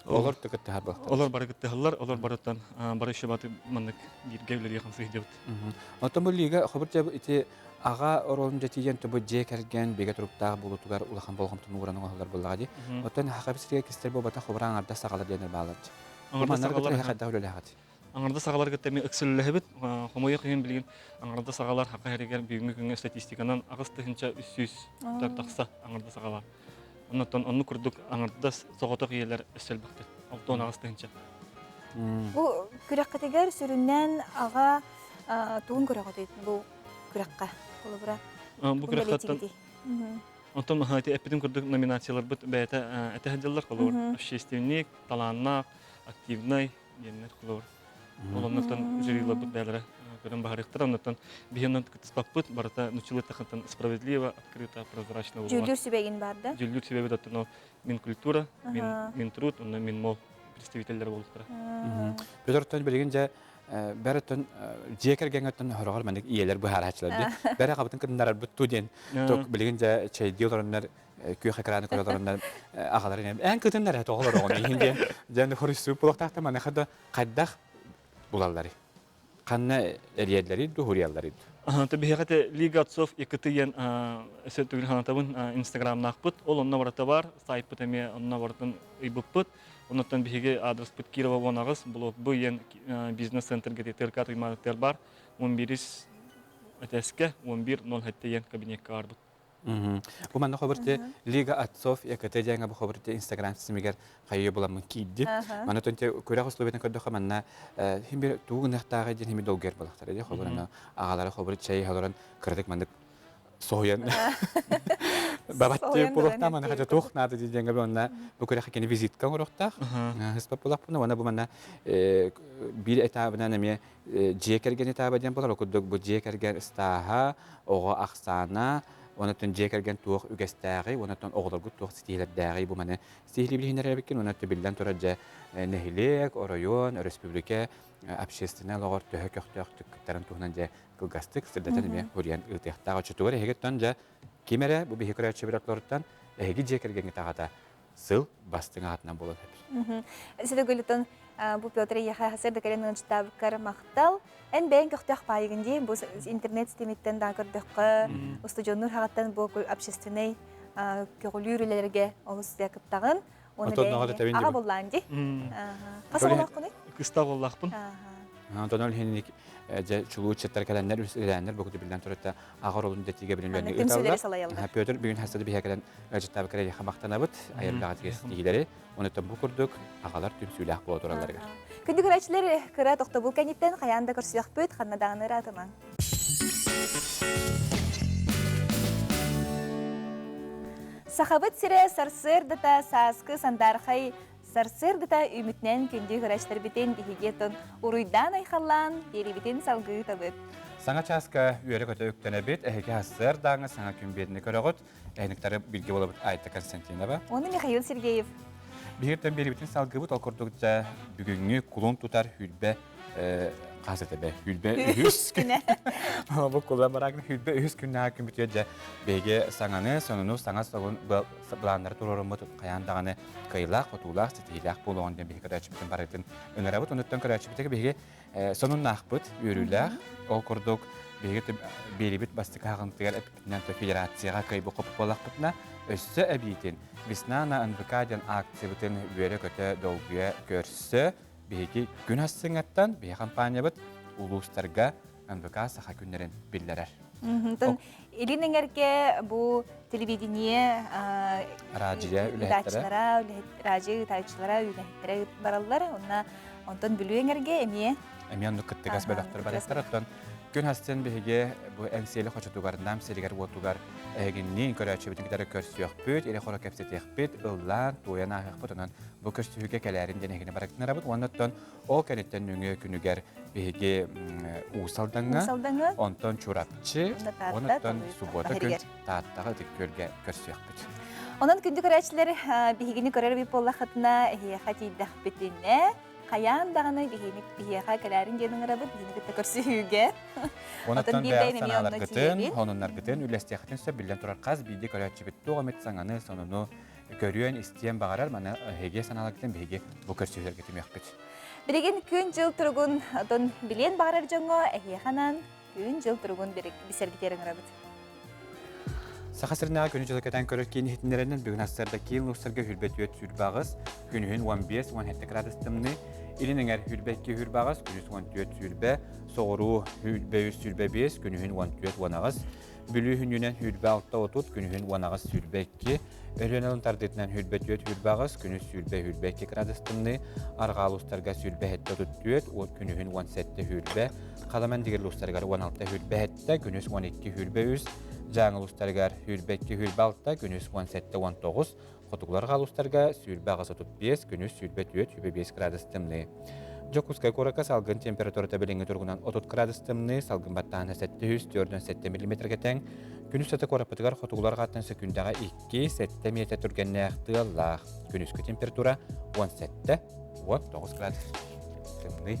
Олор да кыттыһар буолтар. Олор бары кыттыһаллар, олор барыттан бары еще баты маннык бииргэ үлэлии хамсыы сылдьабыт. Оттон бу лига хобур ити аҕа оруолун дьэтийэн тобу дьиэ кэргэн бигэ туруктаах буолуутугар улахан болҕомтону ууран оҥоһуллар буоллаҕа дии. Оттон хахабы сиргэ кистэр буолбата хобура аҥардас саҕалар диэнэр баалар. Аҥардас саҕалар хайдах үлэлээҕит? Аҥардас аҕалар кытта эмиэ ыксыллэһэбит. Хомойуох иһин билигин аҥардас аҕалар хаха иһигэр бүгүҥҥү күҥҥэ статистиканан 8300 тахса аҥардас аҕалар. Оннуттан оннук курдук аҥардас соҕотох ийэлэр өссө элбэхтэр. 68 тыһыынча. Бу күрэххитигэр сүрүннээн аҕа тугун көрөҕүтүй бу күрэххэ? Холобура, Бу күрэххэ Онтон эппитим курдук номинацияларбыт бэйэтэ этэ сылдьаллар. Холобур, общественник, талааннаах, активнай диэннэр холобур. Ол оннуттан жюриларбыт бэйэлэрэ көрөн баһарыахтара. Оннуттан биһи онон кыттыспаппыт. Барыта нуччалыы тахантан справедливо, открыто, прозрачно болуга. Дьүүллүүр сүбэгин бар да? Дьүүллүүр сүбэбит оттон ол Минкультура, Минтруд, онно Минмол представителлэрэ буолуохтара. Петр оттон билигин дьэ бэр оттон дьиэ кэргэҥҥэ оттон хороҕор маннык ийэлэр быһаарааччылар дии. Бэрэ хабытын кытыннарарбыт ту диэн тук билигин дьэ чэйдии олороннор күөх экраны көрө олороннор аҕаларын эн кытыннар тоҕолор оҕону иһин диэн дьэн хоруйсуу буолуохтаахта маныаха да хайдах булалларый? Ханна эрийэллэрий ду хуруйалларый ду? То биһиэхэ Лига отцов ИКТ диэн өссө төгүл санатабын инстаграмнаахпыт. Ол онно барыта бар, сайтпыт эмиэ онно барытын ыйбыппыт. Оннуттан биһиги адреспыт Кирова 18, блок Б диэн бизнес-центрга ТРК Туймаадаттыгар бар. 11 этээскэ 11.07 диэн кабинекка барбыт. Бу манна хобурте Лига отцов ЯКТ диэҥэ бу хобурте Инстаграм симигэр хайыы буламмын киирдим. Маны төнте күрэх условиятын көрдөхө манна хим бир туу гыныахтааҕы диэн хими долгуйар буолахтара дии хобурана аҕалара хобур чэй олорон кыратык маннык соһуйан бабатты буолуохтаах маны хача туох наада диэҥэ онна бу күрэххэ кини визитка оҥоруохтаах ыспат буолахпына уонна бу манна биир этабынан эмиэ дьиэ кэргэн этаба диэн буолар курдук бу дьиэ кэргэн ыстааһа оҕо ахсаана онон дьиэ кэргэн туох үгэстээҕий онон оҕолоргут туох ситиһиилэрдээҕий бу маны ситиһиилии билиһиннэрэр эбиккин уонна биллэн турар дьэ нэһилиэк оройуон өрөспүүбүлүкэ общественнай олоҕор төһө көхтөөхтүк кыттарын туһунан дьэ кылгастык сырдатан эмиэ хуруйан ыытыахтаах. Оччотугар эһигиттэн дьэ ким эрэ бу биһи көрөөччү отлоруттан эһиги дьиэ кэргэҥҥит аҕата сыл бастыҥ аатынан буолан сөп. Силигулитон бу Петр Ехе хасыр да кэлэн ыалдьыттаабыккар махтал. Эн бэйэҥ көхтөөх паайыгын дии бу интернет ситимиттэн да көрдөххө устудьуоннуур хаҕыттан бу общественнай көҕүлүүр үлэлэргэ олус кыттаҕын. Оны бэйэҥ аҕа буллаан дии. Хас оҕолооххунуй? Кыста оҕолоохпун. Онтон ол иһин дьэ чулуу ыччаттар кэлэннэр үлэлээннэр бу биллэн турар аҕа оролун дэтиигэ билин үлэни ыыталлар. Петр бүгүн хаста да биһэ кэлэн ыалдьыттаабы кэлэн махтанабыт айыллаҕа тиһилэри онуттан бу курдук аҕалар түмсүүлээх буола туралларыгар. Күндү көрөөччүлэр кыра тохтобул кэнниттэн хайаан да көрсүөхпүт, ханна даҕаны ыраатымаҥ. Сахабыт сирэ сарсыардата сааскы сандаархай Сарсыардата үүмүтүнэн күндү көрөөччүлэрбитин биһиги оттон уруйдаан-айхаллаан биэриибитин салгыы ыытабыт. Саҥа чааска үөрэ-көтө үктэнэбит, эһиги сарсыардааҥы саҥа күн биэрини көрөҕүт. Эһиниктары билгэ буолабыт Айта Константинова. Уонна Михаил Сергеев. Биһиртэн биэрибитин салгыбыт, ол курдук дьэ бүгүҥҥү кулун тутар хүрбэ хас этэ хүрбэ үһүс күнэ. Бу кулан бараакын хүрбэ үһүс күннээҕи күн бүтүөр дьэ биһиги саҥаны, сонуну, саҥа солун былааннары туруоруммут хайаан даҕаны кыайыылаах-хотуулаах, ситиһиилээх буолуоҕун диэн биһиги көрөөччүбүтүн барытын ыҥырабыт. Онуттан көрөөччүбүтүгэр биһиги сонуннаахпыт, үөрүүлээх. Ол курдук биһиги биэрибит бастакы хаҕынтыгар эппитинэн федерацияҕа кыайбы хоппут буоллахпытына, өссө эбиитин Весна на НВК диэн акциябытын үөрэ-көтө, долгуйа көрсө биһиги күн ассыҥаттан биһи компаниябыт улуустарга НВК саха күннэрин биллэрэр. Онтон Илин эҥэргэ бу телевидение Радио үлэһиттэрэ. Радио ыытааччылара, үлэһиттэрэ бараллар. Онна онтон Бүлүү эҥэргэ эмиэ эмиэ оннук кыттыгас бөлөхтөр барыахтар. Оттон күн хастын биһиги бу Эҥсиэли хочотугар, Нам сиригэр-уотугар эһигинниин көрөөччүбүтүн кытары көрсүөхпүт, ирэ-хоро кэпсэтиэхпит, ыллаан, туойан ааһыахпыт. Онон бу көрсүһүүгэ кэлээрин диэн эһигини барыктынарабыт. Уонна оттон Ол кэнниттэн нөҥүө күнүгэр биһиги Уус Алдаҥҥа, онтон Чурапчы, онтон суббота күн Тааттаҕа Ытык Күөлгэ көрсүөхпүт. Онон күндү көрөөччүлэр биһигини көрөр эбит буоллаххытына, эһиэхэ тиийдэхпитинэ, хайаан даҕаны биһини биһиэхэ кэлээрин диэн ыҥырабыт, биһини кытта көрсүһүүгэ. Онтон бэйэҕит санааларгытын, сонуннаргытын үллэстиэххитин сөп биллэн турар хас биирдии көрөөччүбүт туох эмит саҥаны, сонуну көрүөн, истиэн баҕарар, маны эһиги санааларгытын биһиги бу көрсүһүүлэргэ түмүөхпүт. Билигин күн-дьыл туругун отон билиэн баҕарар дьоҥҥо эһиэхэ анаан күн-дьыл туругун бисэргитиэр ыҥырабыт. Саха сиринээҕи күнү-дьылы кэтээн көрөр киин иһитиннэрэринэн бүгүн сарсыарда киин улуустарга хүрбэ 4 сүрбэ аҕыс, күнүһүн 15 17 градус тымныы, илин эҥэр хүрбэ 2 хүрбэ аҕыс, күнүс 14 сүрбэ, соҕуруу хүрбэ 3 сүрбэ 5, күнүһүн 14 18, Бүлүү хүнүнэн 26 30, күнүһүн 18 22, Өлүөнэ алын тардыытынан 24 28, күнүс 20 22 градус тымныы, арҕаа улуустарга 27 34, күнүһүн 17 20, Халаman дигэр улуустарыгар 16 27, күнүс 12 23, Дьааҥы улуустарыгар 22 26, күнүс 17 19, Хотугулар улуустарга 28 35, күнүс 24 25 градус тымныы. Дьокуускай куоракка салгын температурата билиҥҥи туругунан 30 градус тымныы, салгын баттааһына 747 миллиметргэ тэҥ. Күнүс сата куораппытыгар хотугулар аттан сөкүүндэҕэ 2-7 миэтэ түргэннээх тыаллаах. Күнүскү температура 17 19 градус тымныы.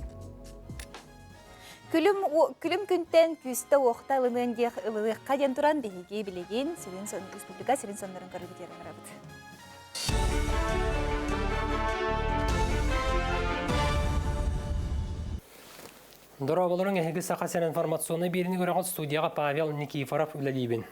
Күлүм, күлүм күнтэн күүстэ уохта ылыныан диэх ылыныахха диэн туран биһиги билигин сирин республика сирин соннорун көрүбүт ыҥырабыт. Дорооболоруҥ эһиги Саха сирин информационнай биэриини көрөҕүт студияҕа Павел Никифоров үлэлиибин.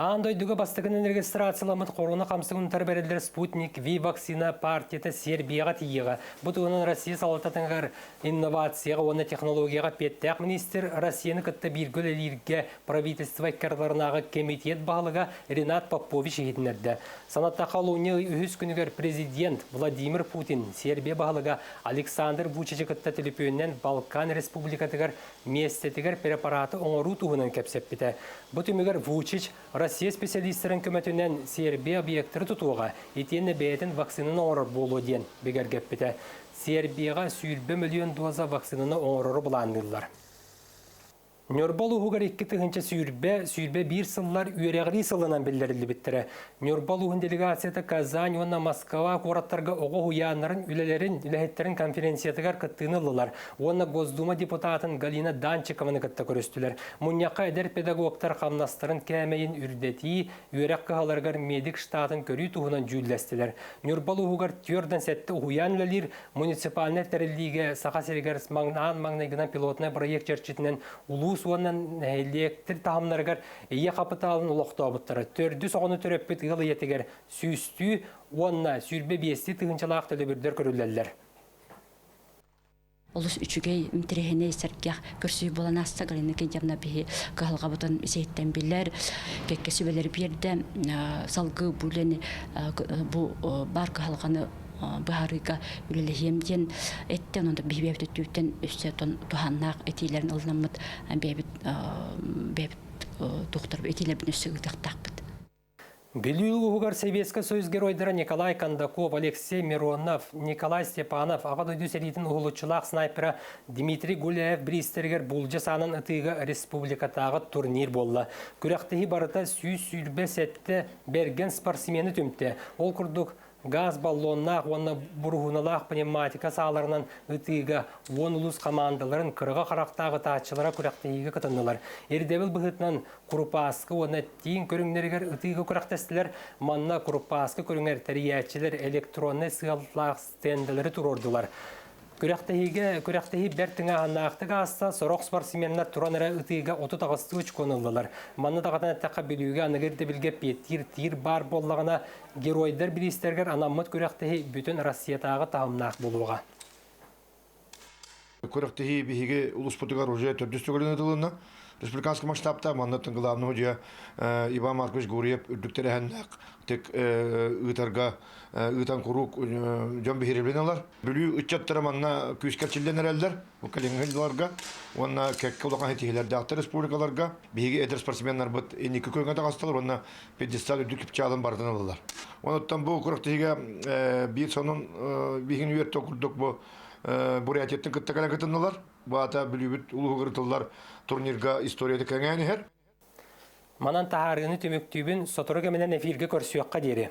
Аан дойдуга бастакынан регистрацияламмыт хоруна хамсыгын утары бэриллэр Спутник Ви вакцина партията Сербияҕа тиийиэҕэ. Бу туһунан Россия салалтатыгар инновацияҕа уонна технологияҕа эппиэттээх министр Россияны кытта бииргэ үлэлииргэ правительство иккардыларынааҕы кэмитиэт баһылыга Ренат Попович иһитиннэрдэ. Санаттахха, олунньу ый үһүс күнүгэр президент Владимир Путин Сербия баһылыга Александр Вучичы кытта төлөпүөнүнэн Балкан Республикатыгар миэстэтигэр препараты оҥоруу туһунан кэпсэппитэ. Бу түмүгэр Вучич Россия специалистарын көмөтүнэн Сербия объектары тутуоҕа, итиэннэ бэйэтин вакцинаны оҥорор буолуо диэн бигэргэппитэ. Сербияҕа 20 мөлүйүөн доза вакцинаны оҥорору былаанныыллар. Ньурба улууһугар 2020, 21 сыллар үөрэҕирии сылынан биллэриллибиттэрэ. Ньурба улууһун делегацията Казань уонна Москва куораттарга оҕо уһуйааннарын үлэлэрин, үлэһиттэрин конференциятыгар кыттыыны ыллылар уонна Госдума депутатын Галина Данчикованы кытта көрүстүлэр. Мунньахха эдэр педагогтар хамнастарын кээмэйин үрдэтии, үөрэх кыһаларыгар медик штатын көрүү туһунан дьүүллэстилэр. Ньурба улууһугар 47 уһуйаан үлэлиир, Муниципальнай тэриллиигэ Саха сиригэр аан маҥнайгынан пилотнай бырайыак чэрчитинэн улуус уонна нэһилиэктэр таһымнарыгар ийэ хапытаалын олохтообуттара. Төрдүс оҕону төрөппүт ыал ийэтигэр сүүстүү уонна 25 тыһыынчалаах төлөбүрдэр көрүллэллэр. Олус үчүгэй, интэриэһинэй, сэргэх көрсүһүү буолан ааста. Галина Кентьевна биһи кыһалҕабытын исиһиттэн билэр, кэккэ сүбэлэри биэрдэ. Салгыы бу үлэни бу баар кыһалҕаны быһаарыыга үлэлэһиэм диэн эттэ. Онон биһи бэйэбит өттүбүттэн өссө туһааннаах этиилэрин ылынаммыт бэйэбит бэйэбит тухтар этиилэрбин өссө ыытыахтаахпыт. Бүлүү улууһугар Сэбиэскэй Союз геройдара Николай Кондаков, Алексей Миронов, Николай Степанов, Аҕа дойду сэриитин уһулуччулаах снайпера Дмитрий Гуляев бириистэригэр булдьа саанан ытыыга республикатааҕы турнир буолла. Күрэхтэһии барыта 127 бэргэн спортсмены түмтэ. Ол курдук, газ баллоннаах уонна буруһууналаах пневматика сааларынан ытыыга 10 улуус хамаандаларын кырыга харахтаах ытааччылара күрэхтэһиигэ кытыннылар. Ирдэбил быһыытынан курупааскы уонна тииҥ көрүҥнэригэр ытыыга күрэхтэстилэр. Манна курупааскы көрүҥэр тэрийээччилэр электроннай сыаллаах стендэлэри туруордулар. Күрэхтэһиигэ күрэхтэһии бэрт тыҥааһыннаахтык ааста, сорох спортсменнар туран эрэ ытыыга 38 очкону ыллылар. Манна даҕатан эттэххэ, Бүлүүгэ аныгы ирдэбилгэ эппиэттиир тиир баар буоллаҕына, геройдар бириистэригэр анаммыт күрэхтэһии бүтүн Россиятааҕы таһымнаах буолуоҕа. Күрэхтэһии биһиги улууспутугар уже төрдүс төгүлүн ыытылынна. Республиканский масштабта манна главный судья Иван Маркович Гурьев үрдүк тэрээһиннээх тик ыытарга ыытан куруук дьон биһирэбилин ылар. Бүлүү ыччаттара манна күүскэ эрчиллэн эрэллэр, бу кэлиҥҥи сылларга уонна кэккэ улахан ситиһиилэрдээхтэр республикаларга. Биһиги эдэр спортсменнарбыт инники күөҥҥэ таҕыстылар уонна пьедестал үрдүк чыпчаалын барытын ыллылар. Онуттан бу күрэхтэһиигэ биир сонун биһигини үөртэ курдук бу Бурятияттан кытта кэлэн кытыннылар. Бу аата Бүлүүбүт улууһугар ытыллар турнирга историята кэҥээн иһэр. Манан таһаарыыны түмүктүүбүн, сотору кэминэн эфиргэ көрсүөххэ диэри.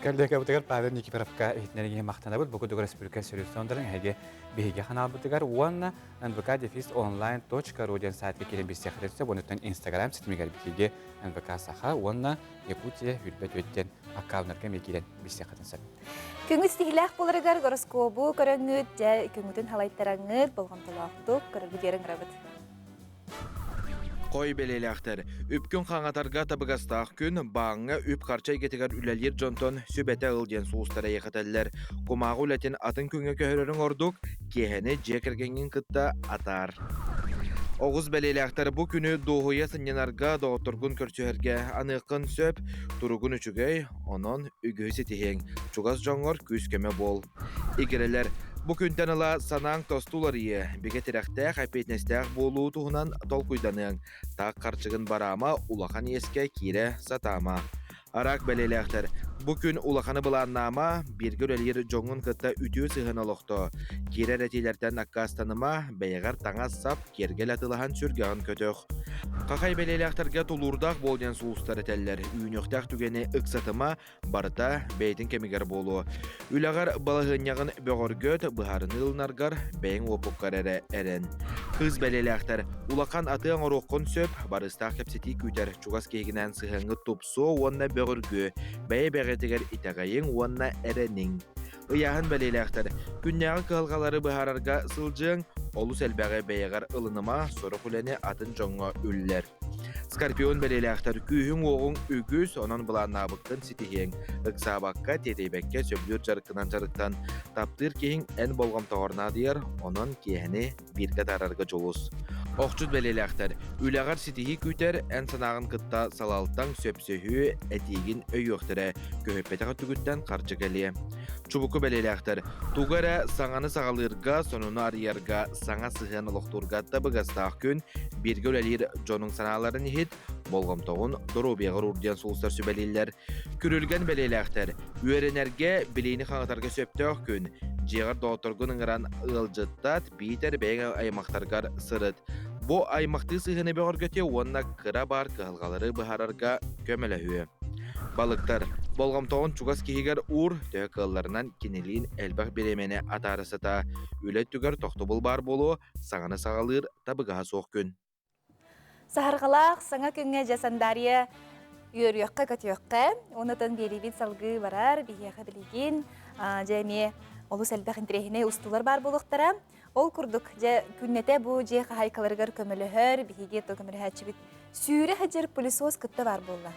Кэллиэкэбитигэр Павел Никифоровка иһитиннэриҥи махтанабыт. Бу курдук республика сөрү эһиги биһиги ханаалбытыгар уонна нвк дефис онлайн точка ру диэн сайтка киирэн билсиэххитин сөп. Онуттан Инстаграм ситимигэр биһиги НВК Саха уонна Якутия үрбэт үөттэн аккауннарга эмиэ киирэн билсиэххитин сөп. Көҥүс тиһилээх буоларыгар гороскобу көрөҥҥүт, дьэ көҥүтүн халайтараҥҥыт, болҕомтолоохтук көрөргүт ыҥырабыт. Хой бэлиэлээхтэр. Үпкүн хаҥатарга табыгастаах күн, бааҥҥа үп-харчы эйгэтигэр үлэлиир дьонтон сүбэтэ ыл диэн сулустар эйэхэтэллэр. Кумааҕы үлэтин атын күҥҥэ көһөрөрүҥ ордук, киэһэни дьиэ кэргэҥҥин кытта атаар. Оҕус бэлиэлээхтэр бу күнү дуоһуйа сынньанарга, доҕотторгун көрсүһэргэ аныаххын сөп, туругун үчүгэй, онон үгүһү ситиһиэҥ, чугас дьоҥҥор күүс-көмө буол. Игирэлэр, бу күнтэн ыла санааҥ тосту уларыйыа, бигэ тирэхтээх, эппиэтинэстээх буолуу туһунан толкуйданыаҥ. Таах харчыгын бараама, улахан иэскэ киирэ сатаама. Араак бэлиэлээхтэр, бу күн улаханы былааннаама, бииргэ үлэлиир дьоҥҥун кытта үтүө сыһыан олохтоо. Киирэр этиилэртэн аккаастаныма, бэйэҕэр таҥас-сап, киэргэл атыылаһан сүргэҕин көтөх. Хахай бэлиэлээхтэргэ тулуурдаах буол диэн сулустар этэллэр. Үүнүөхтээх түгэни ыксатыма, барыта бэйэтин кэмигэр буолуо. Үлэҕэр балаһыанньаҕын бөҕөргөт, быһаарыныы ылынаргар бэйэҥ уопуккар эрэ эрэн. Кыыс бэлиэлээхтэр улахан атыы оҥоруоххун сөп, барыстаах кэпсэтии күүтэр, чугас киһигинээн сыһыаҥҥыт тупсуо уонна бөҕөргүө, бэйэ-бэйэҕитигэр итэҕэйиҥ уонна эрэниҥ. Ыйааһын бэлиэлээхтэр күннээҕи кыһалҕалары быһаарарга сылдьыаҥ, Олус элбэҕи бэйэҕэр ылыныма, сорох үлэни атын дьоҥҥо үллэр. Скорпион бэлиэлээхтэр күүһүҥ-уоҕуҥ үгүс, онон былааннаабыккын ситиһиэҥ. Ыксаабакка, тиэтэйбэккэ сөбүлүүр дьарыккынан дьарыктан. Таптыыр киһиҥ эн болҕомтоҕор наадыйар, онон киэһэни бииргэ атаарарга дьулус. Охчут бэлиэлээхтэр үлэҕэр ситиһии күүтэр, эн санааҕын кытта салалтаҥ сөпсөһүү, этиигин өйүөхтэрэ, көһүппэтэх өттүгүттэн харчы кэлиэ. Чубуку бэлиэлээхтэр тугу эрэ саҥаны саҕалыырга, сонуну арыйарга, саҥа сыһыан олохтуурга табыгастаах күн, бииргэ үлэлиир дьонуҥ санааларын иһит, болҕомтоҕун доруобуйаҕар уур диэн сулустар сүбэлииллэр. Күрүлгэн бэлиэлээхтэр үөрэнэргэ, билиини хаҥатарга сөптөөх күн, дьиэҕэр доҕотторгун ыҥыран ыалдьыттат, биитэр бэйэҥ аймахтаргар сырыт. Бу аймахтыы сыһыаны бөҕөргөтүө уонна кыра баар кыһалҕалары быһаарарга көмөлөһүө. Балыктар, болҕомтоҕун чугас киһигэр уур, төһө кыалларынан кинилиин элбэх бириэмэни атаара сыта. Үлэ өттүгэр тохтобул баар буолуо, саҥаны саҕалыыр табыгаһа суох күн. Саһарҕалаах саҥа күҥҥэ дьэ Сандария үөрүөххэ-көтүөххэ, онутан биэриибит салгыы барар, биһиэхэ билигин дьэ эмиэ олус элбэх интэриэһинэй устуулар баар буолуохтара. Ол курдук, дьэ күннэтэ бу дьиэ хаһаайкаларыгар көмөлөһөр, биһиги то көмөлөһөөччүбүт сүүрэ сылдьар пылесос кытта баар буолла.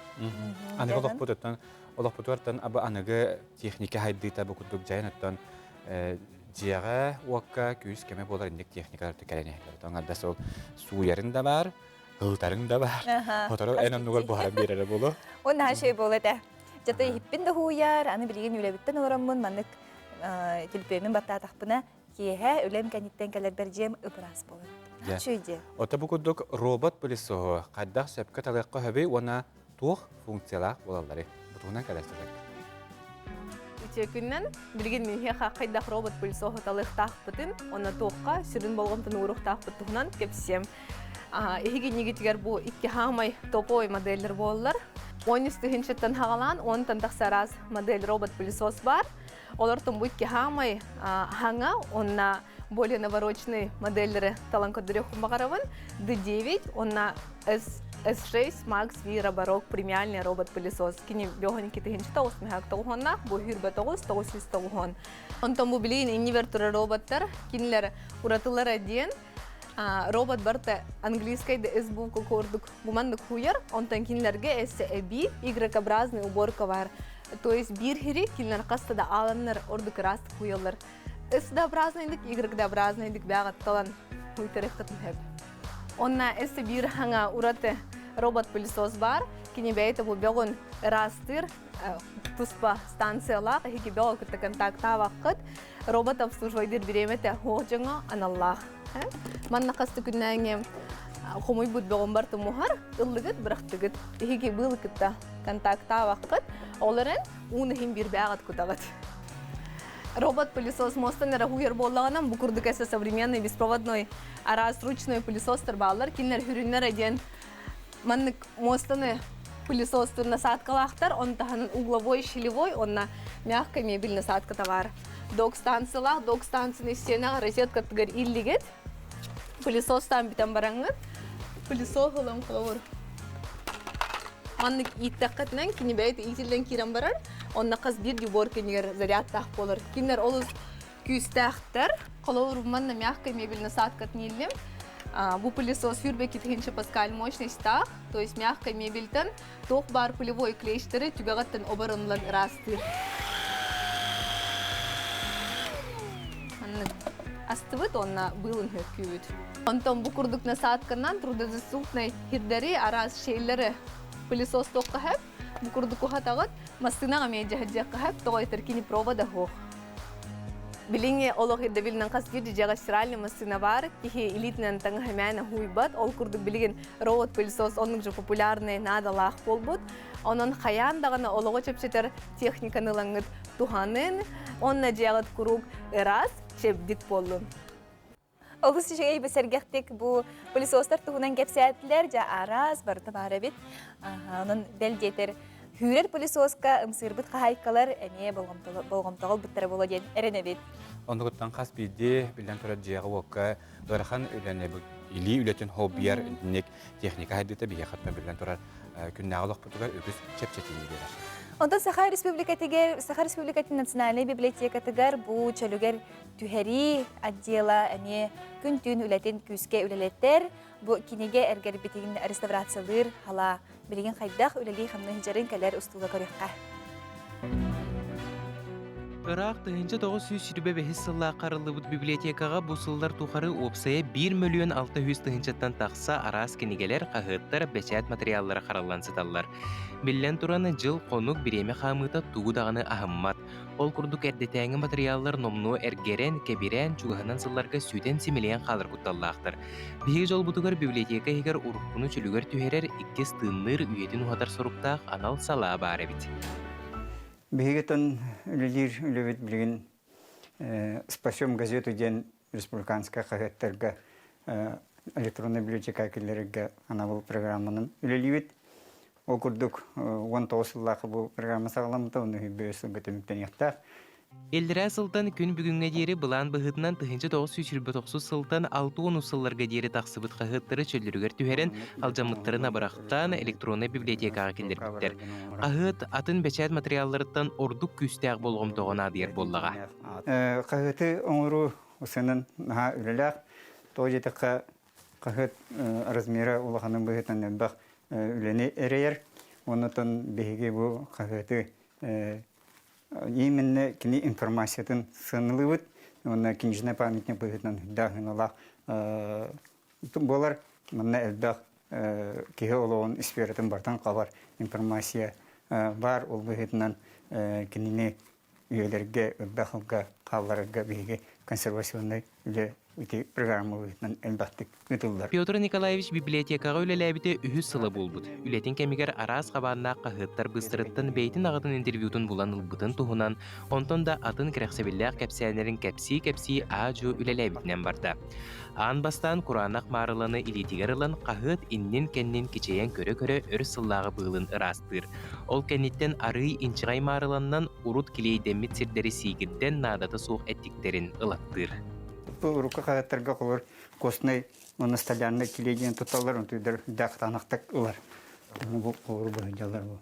Аныгы олохпутуттан олохпутугартан абы аныгы техника хайдыыта бу курдук дьайан оттон дьиэҕэ уокка күүс кэмэ буолар инник техникалар кэлэн иһэллэр. Оҥордас ол сууйарын да бар, ылытарыҥ да бар. Хотору эн оннугар буһаран биэрэрэ буолуо. Ол наһаа шей буолуо этэ. Дьата иһиппин да һууйар, аны билигин үлэбиттэн олороммун маннык түлпүөмүн баттаатахпына киэһэ үлэм кэнниттэн кэлэрбэр дьиэм ып-ыраас буолар. Наһаа үчүгэй дьиэ. Ото бу курдук робот пылесоһу хайдах сөпкө талыахха сөбүй уонна туох функциялаах буолалларый? Бу туһунан кэлэстэбэт. Үтүө күннэн билигин минһиэхэ хайдах робот пылесоһу талыахтаахпытын, онно туохха сүрүн болҕомтону ууруохтаахпыт туһунан кэпсиэм. Эһиги иннигитигэр бу икки хаамай топовой модельлэр буолаллар. 13 тыһыынчаттан хаҕалаан 10-тан тахса араас модель робот-пылесос баар. Олортон бу икки хаамай хаҥа онна более навороченный модельлери талан көрдөрүөхпүн баҕарабын. D9 онна S S6 Max V Roborock премиальный робот-пылесос. Кини бөҕөн 2 9 тоҕуһоннаах, бу хүрбэ 9 990. Онтон бу билигин иннибэр турар роботтар, кинилэр уратылара диэн робот барыта английскай да S буква курдук буманнык хуйар, онтон кинилэргэ S эбии Y-образный уборка бар. То есть биир хири кинилэр хаста да ааланнар ордук ыраастык хуйаллар. S-образныйдык, Y-образныйдык бэҕэтталан хуйтарыххытын хөп. Онна эссе биир хаҥа ураты робот-пылесос бар. Кини бэйэтэ бу бөҕүн ыраастыыр туспа станциялаах, эһиги бөҕө кытта контактаабаккыт. Робот обслуживайдыыр бириэмэтэ хуох дьоҥо аналлаах. Манна хас да күннээҥи хомуйбут бөҕүн барытын муһар, ыллыгыт, бырахтыгыт. Эһиги быылы кытта контактаабаккыт. Ол эрэн уун иһин биир бээҕит кутаҕыт. Робот-пылесос мостан эрэ хуйар буоллаҕына, бу курдук эссе современный беспроводной араас ручной пылесостар бааллар. Кинилэр хүрүннэрэ диэн маннык мостаны пылесостур насадкалаахтар, он таһынан угловой, щелевой, онна мягкая мебель насадката баар. Док-станциялаах, док-станцияны стенаҕа розеткатыгар иллигит, пылесостаан бүтэн бараҥҥыт, пылесос ылан холобур маннык ииттэххитинэн кини бэйэтэ иитиллэн киирэн барар, онно хас биирдии убор кэннигэр зарядтаах буолар. Кинилэр олус күүстээхтэр. Холобур, манна мягкая мебель насадкатын ииллим. Бу пылесос сүүрбэ тыһыынча паскаль мощностьтаах, то есть мягкая мебельтэн туох баар пылевой клещтэри түгэҕиттэн оборонулан ыраастыыр. Маннык астыбыт уонна быылын хөккүүбүт. Онтон бу курдук насадканан трудодоступный хирдэри араас шейлери пылесостуохха сөп. Бу курдук уһатаҕыт, массыынаҕа эмиэ дьаһадьыахха сөп, тоҕо этэр кини провода суох. Билиҥҥи олох ирдэбилинэн хас биир дьиэҕэ стиральный массыына баар, киһи илиитинэн таҥаһы мээнэ һууйбат, ол курдук билигин робот-пылесос оннук же популярный, наадалаах буолбут. Онон хайаан даҕаны олоҕу чэпчэтэр техниканы ылаҥҥыт туһанын, онно дьиэҕит куруук ыраас, чэбдик буоллун. Олус үчүгэй бу сэргэхтик бу пылесостар туһунан кэпсээтилэр, дьэ араас барыта баар эбит. Онон бэл диэтэр Хүүрэр пылесоска ымсыырбыт хаһаайкалар эмиэ болҕомтоҕо ылбыттара буолуо диэн эрэнэбит. Оннугуттан хас биирдии биллэн турар дьиэҕэ-уокка ыарахан үлэни илии үлэтин хоббийар итинник техника хайдыыта биһиэхэ биллэн турар күннээҕи олохпутугар үгүс чэпчэтиини биэрэр. Онтон Саха Республикатыгар Саха Республикатын национальнай библиотекатыгар бу чөлүгэр түһэрии отдела эмиэ күн-түүн үлэтин күүскэ үлэлэтэр. Бу кинигэ эргэрбитин реставрациялыыр халаа билигин хайдах үлэлии-хамныы сылдьарын кэлэр устууга көрүөххэ. Ыраах 1925 сыллаахха арыллыбыт библиотекаҕа бу сыллар тухары уопсайа 1 мөлүйүөн 600 тыһыынчаттан тахса араас кинигэлэр, хаһыаттар, бэчээт матырыйааллара хараллан сыталлар. Биллэн туран, дьыл-хонук бириэмэ хаамыыта тугу даҕаны аһыммат. Ол курдук эрдэтээҥи матырыйааллар номнуо эргэрэн, кэбирээн, чугаһынан сылларга сүтэн-симэлийэн хаалар кутталлаахтар. Биһиги дьолбутугар библиотека иһигэр уруккуну чөлүгэр түһэрэр, иккис тыынныыр, үйэтин уһатар соруктаах анал салаа баар эбит. Биһигитин үлэлиир үлэбит билигин «Спасем газету» диэн республиканскай хаһыаттарга электроннай библиотека киллэрэргэ анабыл программанан үлэлиибит. Ол курдук 19 сыллаах бу программа саҕаламмыта, оны 25 сылга түмүктэниэхтээх. Иллэрээ сылтан күн бүгүҥҥэ диэри былаан быһыытынан 1929 сылтан 60 сылларга диэри тахсыбыт хаһыаттары чөллөрүгэр түһэрэн, алдьаммыттарын абырахтаан электроннай библиотекаҕа киллэрбиттэр. Хаһыат атын бэчээт материалларыттан ордук күүстээх болҕомтоҕо наадыйар буоллаҕа. Хаһыаты оҥоруу усунан наһаа үлэлээх. Тоҕо диэтэххэ, хаһыат размера улаханын быһыытынан элбэх үлэни эрэйэр. Оннотон биһиги бу хаһыаты Именно кини информациятын сыаналыыбыт уонна книжный памятник быһыытынан даһыналаах буолар. Манна элбэх киһи олоҕун сфератын бартан хабар информация баар. Ол быһыытынан кинини үйэлэргэ, элбэх сылга хаалларарга биһиги консервационнай үлэ ити программа быһыытынан элбэхтик ыытыллар. Петр Николаевич библиотекаҕа үлэлээбитэ үһүс сыла буолбут. Үлэтин кэмигэр араас хабааннаах хаһыаттар быыстарыттан бэйэтин аҕатын интервьютун булан ылбытын туһунан, онтон да атын кэрэхсэбиллээх кэпсээннэрин кэпсии-кэпсии аа-дьуо үлэлээбитинэн барда. Аан бастаан кураанах маарыланы илиитигэр ылан хаһыат иннин-кэннин кичэйэн көрө-көрө өр сыллааҕы быылын ыраастыыр. Ол кэнниттэн арыый инчэҕэй маарыланнан урут килиэйдэммит сирдэри сиигирдэн наадата суох эттиктэрин ылаттыыр. Бу урукку хаһыаттарга холор костный уонна столярный килиэй диэн тутталлар, онтуйдар үрдээх кытаанахтык ылар. Бу холору быһыдьаллар бу.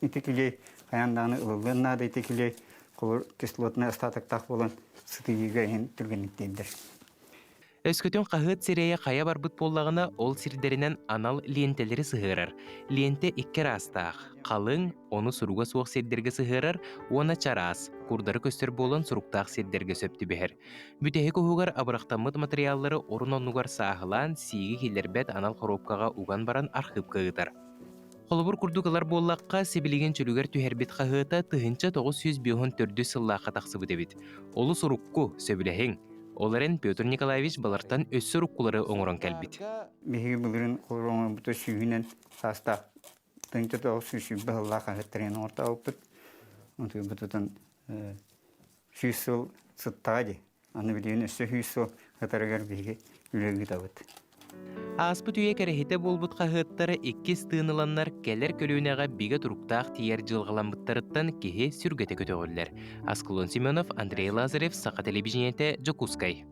Ити килиэй хайаан даҕаны ылыллыан наада ити килиэй холор кислотный остатоктаах буолан сытыйыыга иһин түргэнник тиэрдэр. Өскөтүн хаһыат сирэйэ хайа барбыт буоллаҕына, ол сирдэринэн анал лиэнтэлэри сыһыарар. Лиэнтэ икки араастаах: халыҥ, ону суруга суох сирдэргэ сыһыарар уонна чараас, курдары көстөр буолан суруктаах сирдэргэ сөп түбэһэр. Бүтэһик уһугар абырахтаммыт матырыйааллары орун-оннугар сааһылаан, сииги киллэрбэт анал хоруопкаҕа уган баран архыыпка ыытар. Холобур курдук ылар буоллахха, сибилигин чөлүгэр түһэрбит хаһыата 1954 сыллаахха тахсыбыт эбит. Олус урукку, сөбүлэһиҥ. Ол эрэн Петр Николаевич балартан өссө уруккулары оҥорон кэлбит. Биһиги былырыын оҥорбута сүүһүнэн саастаах 1920 сыллаах хаһыаттарын оҥортообуппут. Онтубутутун 100 сыл сыттаҕа дии. Аны билигин өссө 100 сыл ытарыгар биһиги үлэ ыытабыт. Ааспыт үйэ кэрэһитэ буолбут хаһыаттара иккис тыын ыланнар кэлэр көлүөнэҕэ бигэ туруктаах тиийэр дьылҕаламмыттарыттан киһи сүргэтэ көтөҕүллэр. Аскалон Семенов, Андрей Лазарев, Саха телевидениетэ, Дьокуускай.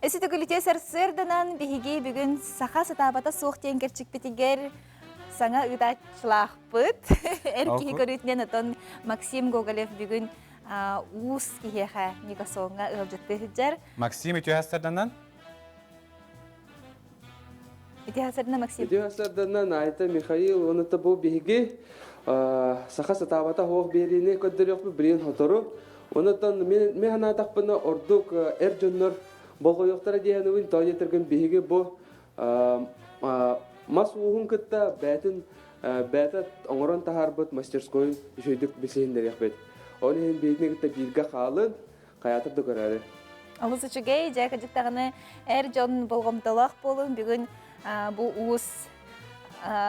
Эситүгүлүтэ сарсыарданан биһиги бүгүн саха сатаабата суох диэн кэрчикпитигэр саҥа ыытааччылаахпыт. Эр киһи көрүүтүнэн отон Максим Гоголев бүгүн уус киһиэхэ Никосоҥҥа ыалдьыттыы сылдьар. Максим үтүө сарданан Үтүө сарданан Максим. Үтүө сарданан Айта Михаил уонна бу биһиги саха сатаабата суох биэриини көрдөрүөхпүт билигин сотору. Онон мин санаатахпына ордук эр дьоннор болҕойуохтара диэхэнибин тоҕо диэтэргин биһиги бу мас ууһун кытта бэйэтин бэйэтэ оҥорон таһаарбыт мастерскойун үчүгэйдик билсиһиннэриэхпит. Ол иһин биһигини кытта бииргэ хаалын, хайаатар да көрөөрү. Олус үчүгэй, дьэ кырдьык даҕаны эр дьон болҕомтолоох буолун бүгүн бу уус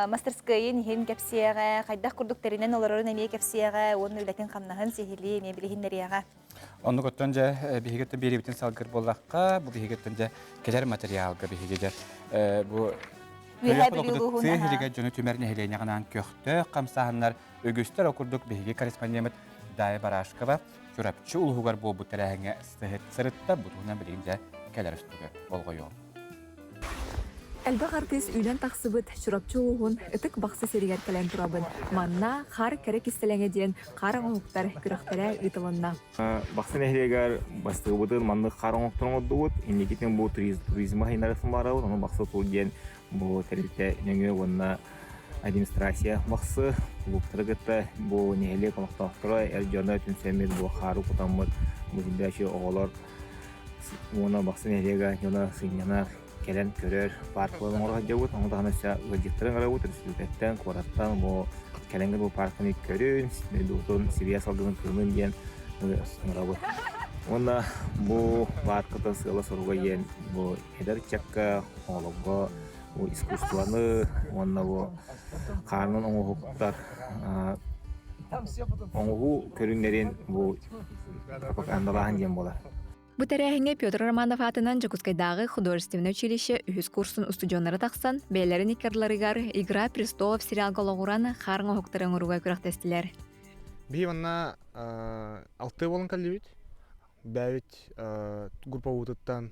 мастерскайын иһин кэпсиэҕэ, хайдах курдук тэринэн олорорун эмиэ кэпсиэҕэ уонна үлэтин-хамнаһын сиһилии эмиэ билиһиннэриэҕэ. Оннук оттон дьэ биһиги биэриибитин салгыр буоллахха, бу биһиги дьэ кэлэр материалга биһиги дьэ бу Үөһээ Бүлүү улууһун тыа сиригэр дьону түмэр нэһилиэнньэҕинэн көхтөөх хамсааһыннар үгүстэр ол курдук биһиги корреспондеммыт Дая Барашкова Чурапчы улууһугар буолбут тэрээһиҥҥэ сырытта бу туһунан билигин дьэ кэлэр өстүгэр болҕойуом. Элбэх артыыс үүнэн тахсыбыт Чурапчы улууһун Ытык Бахсы сиригэр кэлэн турабын. Манна Хаар кэрэ кистэлэҥэ диэн хаар оҥоһуктар күрэхтэрэ ыытылынна. Бахсы нэһилиэгэр бастыгыбытын маннык хаар оҥоһуктарын оҥордубут. Инникитин бу туризма хайынарысын барабыт. Ону Бахсы тур диэн бу тэрилтэ нөҥүө уонна администрация Бахсы кулууптары кытта бу нэһилиэк олохтоохторо эр дьоно түмсэммит бу хаары кутаммыт бу оҕолор уонна Бахсы нэһилиэгэ дьоно сынньанар кэлэн көрөр паркаларын оҥоро сылдьабыт. Ону таһынан өссө ыалдьыттарын ыҥырабыт өрөспүүбүлүкэттэн, куораттан бу кэлэҥҥэ бу парканы көрүн, дойдубутун сибиэ салгынын кыһынын диэн ыҥырабыт. Уонна бу паркатын сыала-соруга диэн бу эдэр ыччакка, оҕолорго бу искусствоны уонна бу хаанын оҥоһуктар оҥоһуу көрүҥнэрин бу пропагандалааһын диэн буолар. Бу тэрээһиҥҥэ Петр Романов аатынан Дьокуускайдааҕы художественнай училище үһүс курсун устудьуоннара тахсан, бэйэлэрин иккардыларыгар «Игра престолов» сериалга олоҕуран хаар оҥоһуктары оҥорууга күрэхтэстилэр. Биһи манна алтыа буолан кэллибит. Бэйэбит группабытыттан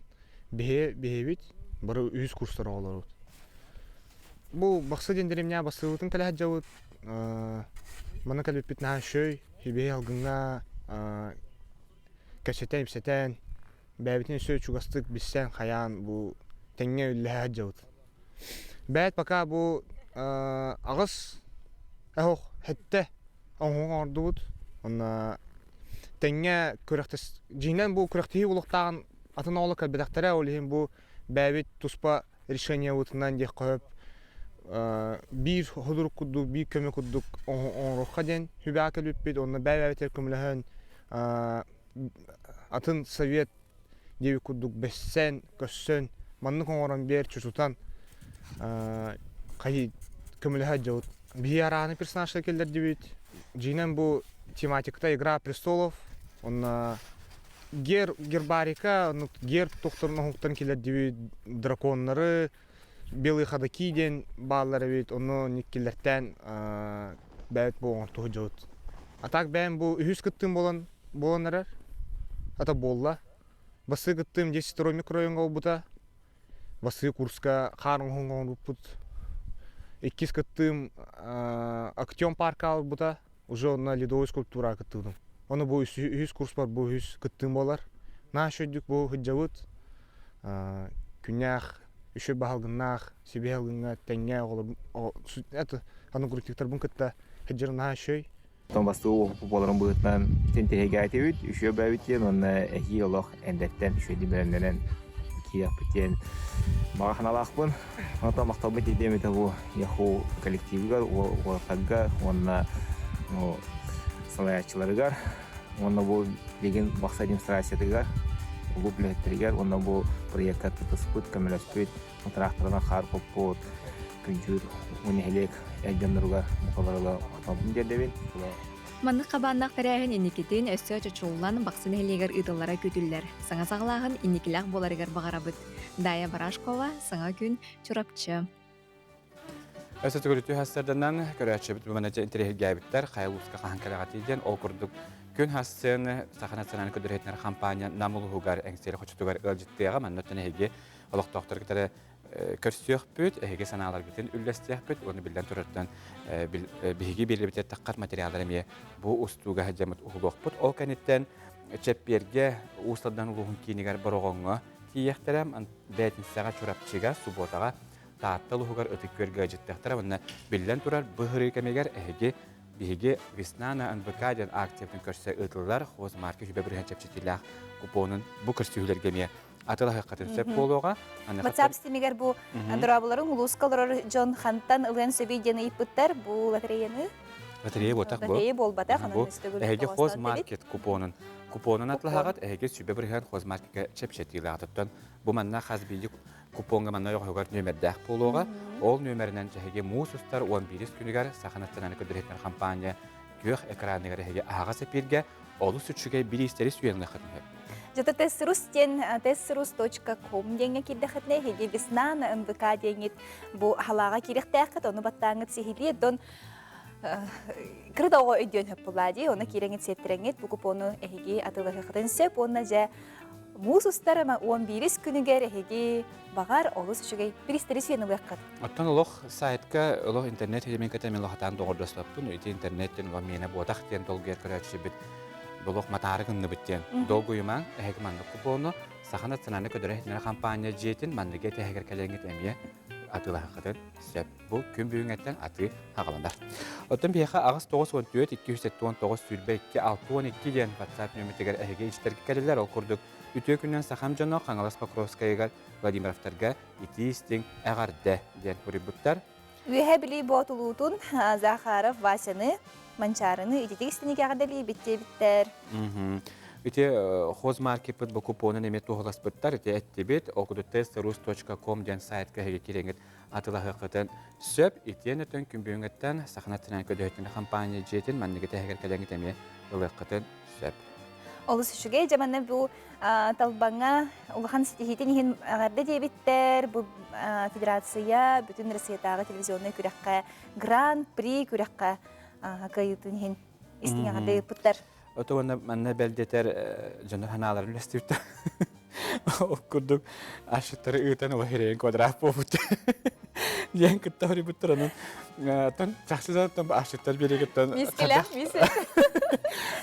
биһи биһибит бары үһүс курстар оҕолорбут. Бу Бахсы диэн дэриэбинэҕэ бастыыбытын кэлэ сылдьабыт. Манна кэлбиппит наһаа үчүгэй. Биһи алгыҥҥа кэпсэтэн-ипсэтэн, бэйэбитин өссө чугастык билсэн хайаан бу тэҥҥэ үллэһэ сылдьабыт. Бэйэт пока бу аҕыс эһох сэттэ оҥоһук оҥордубут. Онно тэҥҥэ күрэхтэс дьиҥинэн бу күрэхтэһии буолуохтааҕын атын оҕолор кэлбэтэхтэрэ, ол иһин бу бэйэбит туспа решениебытынан диэххэ сөп биир ходурук курдук, биир көмө курдук оҥоруохха диэн сүбэҕэ кэлбиппит. Онно бэйэ-бэйэбитигэр көмөлөһөн атын совет диэбит курдук бэссэн, көссөн, маннык оҥорон биэр, чучутан хайыы көмөлөһө дьабыт. Биһи арааны персонажтар киллэрдибит. Дьиҥинэн бу тематиката «Игра престолов», онно Гер, гербарика, герб тохторун оһуктан киллэрдибит драконнары, белые ходаки диэн бааллар эбит, ону никкиллэртээн бэйэт бу оҥортуһу дьабыт. А так бэйэм бу үһүс кыттыым буолан буолан эрэр. Ата буолла. Бастыы кыттыым 10 микрорайонга буолбута. Бастыы курска хаар оҥоһун оҥорбуппут. Иккис кыттыым Актем парка албыта. Уже онно ледовой скульптураҕа кыттыбытым. Ону бу үһүс курспар бу үһүс кыттыым буолар. Наһаа үчүгэйдик бу сылдьабыт. Күннээх, үчүгэй баһылгыннаах, сибиһэ алгыҥҥа тэҥҥэ оҕолор это одногруппниктарбын кытта сылдьарым наһаа үчүгэй. Оттон бастакы уопуппут буоларын быһыытынан тинтэһигээтибит, үчүгэй бэйэбит диэн уонна эһиил олох эндэттэн үчүгэйдик бэлэмнэнэн киириэхпит диэн баҕа санаалаахпын. Онтон махталбыт тиийдиэм этэ бу Яху коллективыгар, уолаттарга уонна салайааччыларыгар уонна бу билигин Бахсы администрациятыгар, кулууп үлэһиттэригэр уонна бу проекка кыттыспыт, көмөлөспүт, тыраахтарынан хаар куппут, күнчүүр нэһилиэк эр дьонноругар мукаларыга махталбын тиэрдэбин. Маннык хабааннаах тэрээһин инникитин өссө чочуллан Бахсы нэһилиэгэр ыытыллара күүтүллэр. Саҥа саҕалааһын инникилээх буоларыгар баҕарабыт. Дая Барашкова, Саҥа күн, Чурапчы. Өссө төгүрүтүү хастарданан көрөөччүбүт бу манна интэриэһиргээбиттэр хайа улууска хаһан кэлэҕитий диэн ол курдук күн хассын Саха национальнай көрдөрүүтүнэр хампаанньа Нам улууһугар Эҥсиэли хочотугар ыалдьыттыаҕа манна оттон эһиги олохтоохтор кытары көрсүөхпүт, эһиги санааларгытын үллэстиэхпит уонна биллэн турартан биһиги биэрбит таххар материаллар эмиэ бу устууга сылдьаммыт уһулуохпут. Ол кэнниттэн Чэппиэргэ Уус Алдан улууһун киинигэр Бороҕоҥҥо тиийиэхтэрэ, бээтинсэҕэ Чурапчыга, субуотаҕа Таатта улууһугар Ытык Күөлгэ ыалдьыттыахтара уонна биллэн турар быһырыы кэмигэр эһиги биһиги Весна на НВК диэн акциябытын көрсө ыытыллар Хозмарка сүбэ бырыһан чэпчэтиилээх купонун бу көрсүһүүлэргэ эмиэ атылаһыаххытын сөп буолуоҕа. WhatsApp ситимигэр бу дорооболорун улууска олорор дьон хантан ылыан сөбүй диэн ыйыппыттар. Бу лотереяны Лотерея буолбатах бу. Лотерея буолбатах, онон Бу эһиги Хозмаркет купонун купонун атылаһаҕыт, эһиги сүбэ бырыһыан Хозмаркетка чэпчэтиилээх. Бу манна хас биирдии купоҥҥа манна ойоҕоһугар нүөмэрдээх буолуоҕа. Ол нүөмэринэн эһиги муус устар 11 күнүгэр Саха национальнай көрдөрүүтүнэр хампаанньа күөх экраныгар эһиги аһаҕас эпииргэ олус үчүгэй бириистэри сүүйэн ылыаххытын сөп. Дьэ тессрус диэн tessrus.com диэҥҥэ киирдэххитинэ эһиги весна на НВК диэҥҥит бу халааҕа киириэхтээххит, ону баттааҥҥыт сиһилиэ дон кыра да оҕо өйдүөн сөп буоллаа дии, ону киирэҥҥит сиэттэрэҥҥит бу купону эһиги атыылаһыаххытын сөп уонна дьэ. Муус устар 11 күнүгэр эһиги баҕар олус үчүгэй биристэри сиэн ылыаххыт. Оттон олох сайтка олох интернет ситимин кытта мен лохатаан доҕордоспоппун. Ити интернеттен олох миэнэ буотах диэн долгуйар көрөөччүбүт олох матаары гынныбыт диэн. Долгуйумаҥ, эһиги маннык купону Саха национальнай көдөрө иһитиннэрэр хампаанньа дьиэтин манныгы этэһигэр кэлэҥҥит эмиэ атыылаһыаххытын сөп. Бу күн бүгүҥҥэттэн атыы хаҕаланар. Оттон биһиэхэ 8 94 279 22 62 диэн WhatsApp нөмүтүгэр эһиги ичтэргэ кэлэллэр. Ол курдук үтүө күнүнэн сахам дьоно Хаҥалас Покровскайыгар Владимировтарга итии-истиҥ эҕэрдэ диэн суруйбуттар. Үөһэ Бүлүү Боотулуутун Захаров Васяны, Манчаарыны ититик истиник эҕэрдэлиибит диэбиттэр. Ити хозмаркеппыт бу купонун эмиэ туоһуласпыттар. Ити эттибит okdutesrus.com диэн сайтка эһиги киирэҥҥит атылаһыаххытын сөп. Итиэн өтөн күн бүгүҥҥэттэн Саха национальнай көдөһүтүн компания дьиэтин манныгы тэһигэр кэлэҥҥит эмиэ ылыаххытын сөп. Олус үчүгэй. Дьэ манна бу Талбаҥҥа улахан ситиһиитин иһин эҕэрдэ диэбиттэр. Бу федерация бүтүн Россиятааҕы телевизионнай күрэххэ Гран-при күрэххэ кыайыытын иһин истиҥ эҕэрдэ ыыппыттар. Ото уонна манна бэлдэтэр дьоннор санааларын үлэстибиттэр. Ол курдук ашыттары ыытан ыла хирэйин квадрат буолбут диэн кытта хорибуттар онон тон чахчы да ашыттар биэригиттэн Мискэлээх мисе.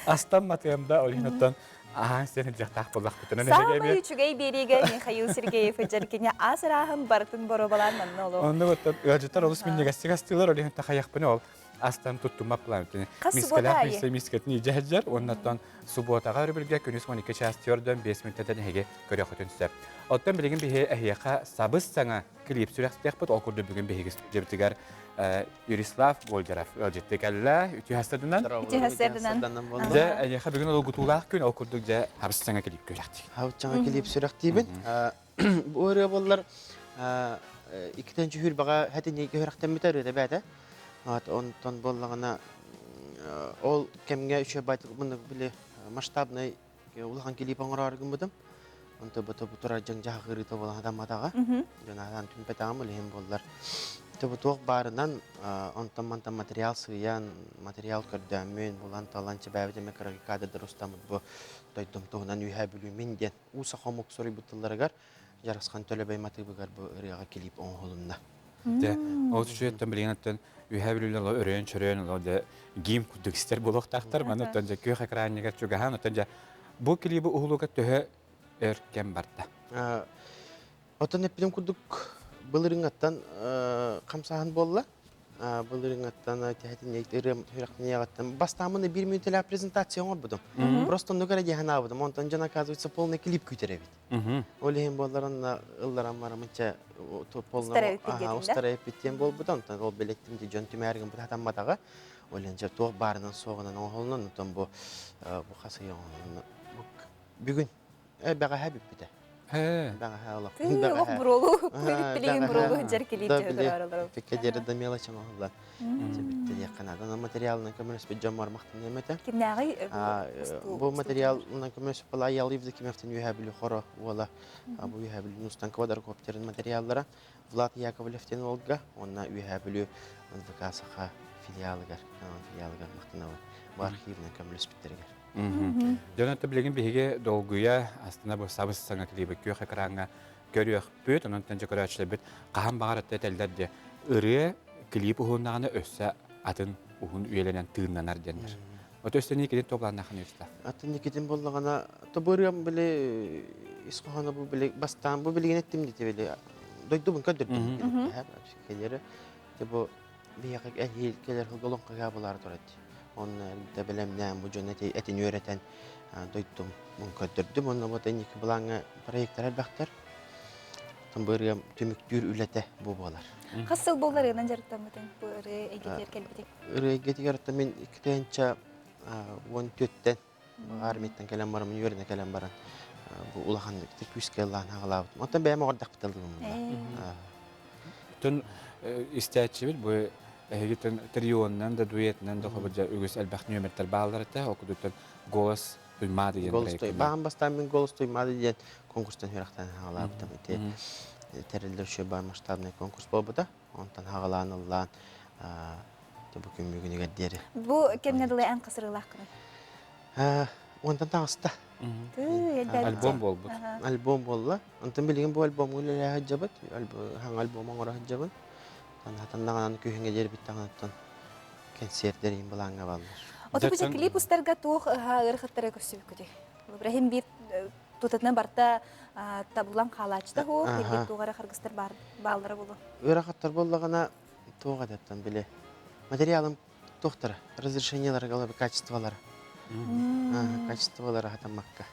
Астан матыамда ол иһин оттон аһаан сиэн илдьэхтээх буоллахпытына Саамай үчүгэй биэриигэ Михаил Сергеев дьэркини ас ырааһын барытын боруобалаан манна олох. Оннук оттон ыалдьыттар олус минньигэстик астыылар ол иһин тахайахпын ол астан туттумап план мискэлээх миссе мискэтин илдьэ сылдьар уоннаттан субуотаҕа өрөбүлгэ күнүс 12 чаас төрдөн 5 мүнүүтэтэн эһиги көрүөххүтүн сөп. Оттон билигин биһи эһиэхэ сабыс саҥа клип сүрэхтиэхпит. Ол курдук бүгүн биһиги студиябытыгар Юрислав Гольдеров ыалдьытты кэллэ. Үтүө хастадынан. Үтүө хастадынан. Дьэ, эйиэхэ бүгүн олугутуулаах күн, ол курдук дьэ хабыс саҥа клип күрэхтиир. Хабыс саҥа клип сүрэхтиибин. Бу ырыа буоллар иккитэн чүһүүрбэҕэ хэтинньигэ үрэхтэммитэ ырыата бээтэ. Онтон буоллаҕына ол кэмҥэ үчүгэй байтык били масштабнай улахан клип оҥороору гыммытым. Онто бу турар дьаҥ дьаһах ырыыта буолан хатамматаҕа. Дьон аатан түмпэтэҕим ол иһин буоллар. Бу туох баарынан онтон мантан материал сыыйан, материал көрдөөммүн, булан талан чэбээбит эмэ кыракый кадрдар устаммыт бу дойдум туһунан үөһээ бүлүүмүн диэн уу саха омук суруйбут тылларыгар Дьарысхан Төлөбөй матыыбыгар бу ырыаҕа клип оҥоһулунна. Дьэ, ол үчүгэйттэн билигин оттон үөһээ бүлүүлэр олор өрөйөн-чөрөйөн олор дьэ гимн курдук истэр буолуохтаахтар. Маны оттон дьэ күөх экранньыгар чугаһаан оттон дьэ бу клиби уһулууга төһө өр кэм барда? Оттон эппитим курдук былырыҥҥаттан хамсааһын буолла. Былырыҥҥаттан тэһэтин ырыам бастааммын биир мүнүүтэлээх презентация оҥорбутум. Просто оннук эрэ дии санаабытым. Онтон дьон оказывается полный клип күүтэр эбит. Ол иһин буоллар ылларан барамычча полный устара эппит диэн буолбута. Онтон ол билэттим дьон түмээригин бытатамматаҕа. Ол иһин туох баарынан суоҕунан оҥоһулунан онтон бу бу хас ый оҥоһулунна. Бүгүн бэҕэһээ бүппүтэ. Бэҕэһээ олох. Олох буруолу, билигин буруолу сылдьар килиип дьоһугар Фикка диэри да мелочь оҥоһуллан. Бүттэ диэххэ наада. Материалынан көмөлөспүт дьоммор махтаныам этэ. Кимнээҕий Бу материалынан көмөлөспүт была Аял Евдокимовтан Үөһээ Бүлүү хоро уола. Бу Үөһээ Бүлүү Нустан квадрокоптерын материаллара Влад Яковлев диэн уолга уонна Үөһээ Бүлүү НВК Саха филиалыгар, филиалыгар махтанабын. Бу архивынан көмөлөспүттэригэр. Дьон это билигин биһиги долгуйа астына бу сабыс саҥа клибы күөх экраҥҥа көрүөхпүт, онон тэнчэ көрөөччүлэрбит хаһан баҕар этэ этэллэр диэ ырыа клип уһуннаҕына өссө атын уһун үйэлэнэн тыыннанар диэннэр. Ото өссө Никитин туоплааннаахын үстэ. Атын Никитин боллаҕына то ырыам били ис хоһооно бу били бастаан бу билигин эттим дии били дойдубун көрдөрдүм. Кэлери бу биһиэхэ эһиил кэлэр сылга олоҥхо булаары турар дии. Онно эрдэ бэлэмнээн бу дьон этин үөрэтэн дойдум көрдөрдүм. Онно вот инники былааҥҥа проектар элбэхтэр. Бу ырыам түмүктүүр үлэтэ бу буолар. Хас сыл буолла ырыанан дьарыктаммытыҥ? Бу ырыа эйгэтигэр кэлбитиҥ? Ырыа эйгэтигэр мин 2014-тэн армияттан кэлэн баран, үөрэнэ кэлэн баран бу улахан күүскэ ыллаан хаҕалаабытым. Оттон бэйэм оҕордахпыт ыллыбым. Тон истээччибит бу эһигитин трионнан да дуэтынан да хобудьа үгүс элбэх нүөмэрдэр бааллар этэ. Ол кудуттан голос туймаады диэн Голос Баан бастаан мин голос туймаады диэн конкурстан үөрэхтэн хаҕалаабытым. Ити тэриллэр үчүгэй баар масштабный конкурс буолбута. Онтон хаҕалаан ыллаан бу күн бүгүнүгэр диэри. Бу кэмҥэ дылы эн хасырыылааххыный? Уонтан таҕыста. Альбом буолбут. Альбом буолла. Онтон билигин бу альбомҥа үлэлэһэ сылдьабыт. Хаҥа альбом оҥоро сылдьабын. Хатаннаҕынан күһүҥҥэ диэри бүттэҕинэттэн кэнсиэрдэр былааҥҥа бааллар. Оту бу клип устарга туох ыарахаттары көрсүбүккүтүй? Ибрахим биир тутатынан барта табылан хаалааччыта хуу, биир туох эрэ харгыстар бааллара болу. Ыарахаттар буоллаҕына туох этэттэн били материалым туохтара разрешениеларга ылабы качестволара качестволара хатаммакка.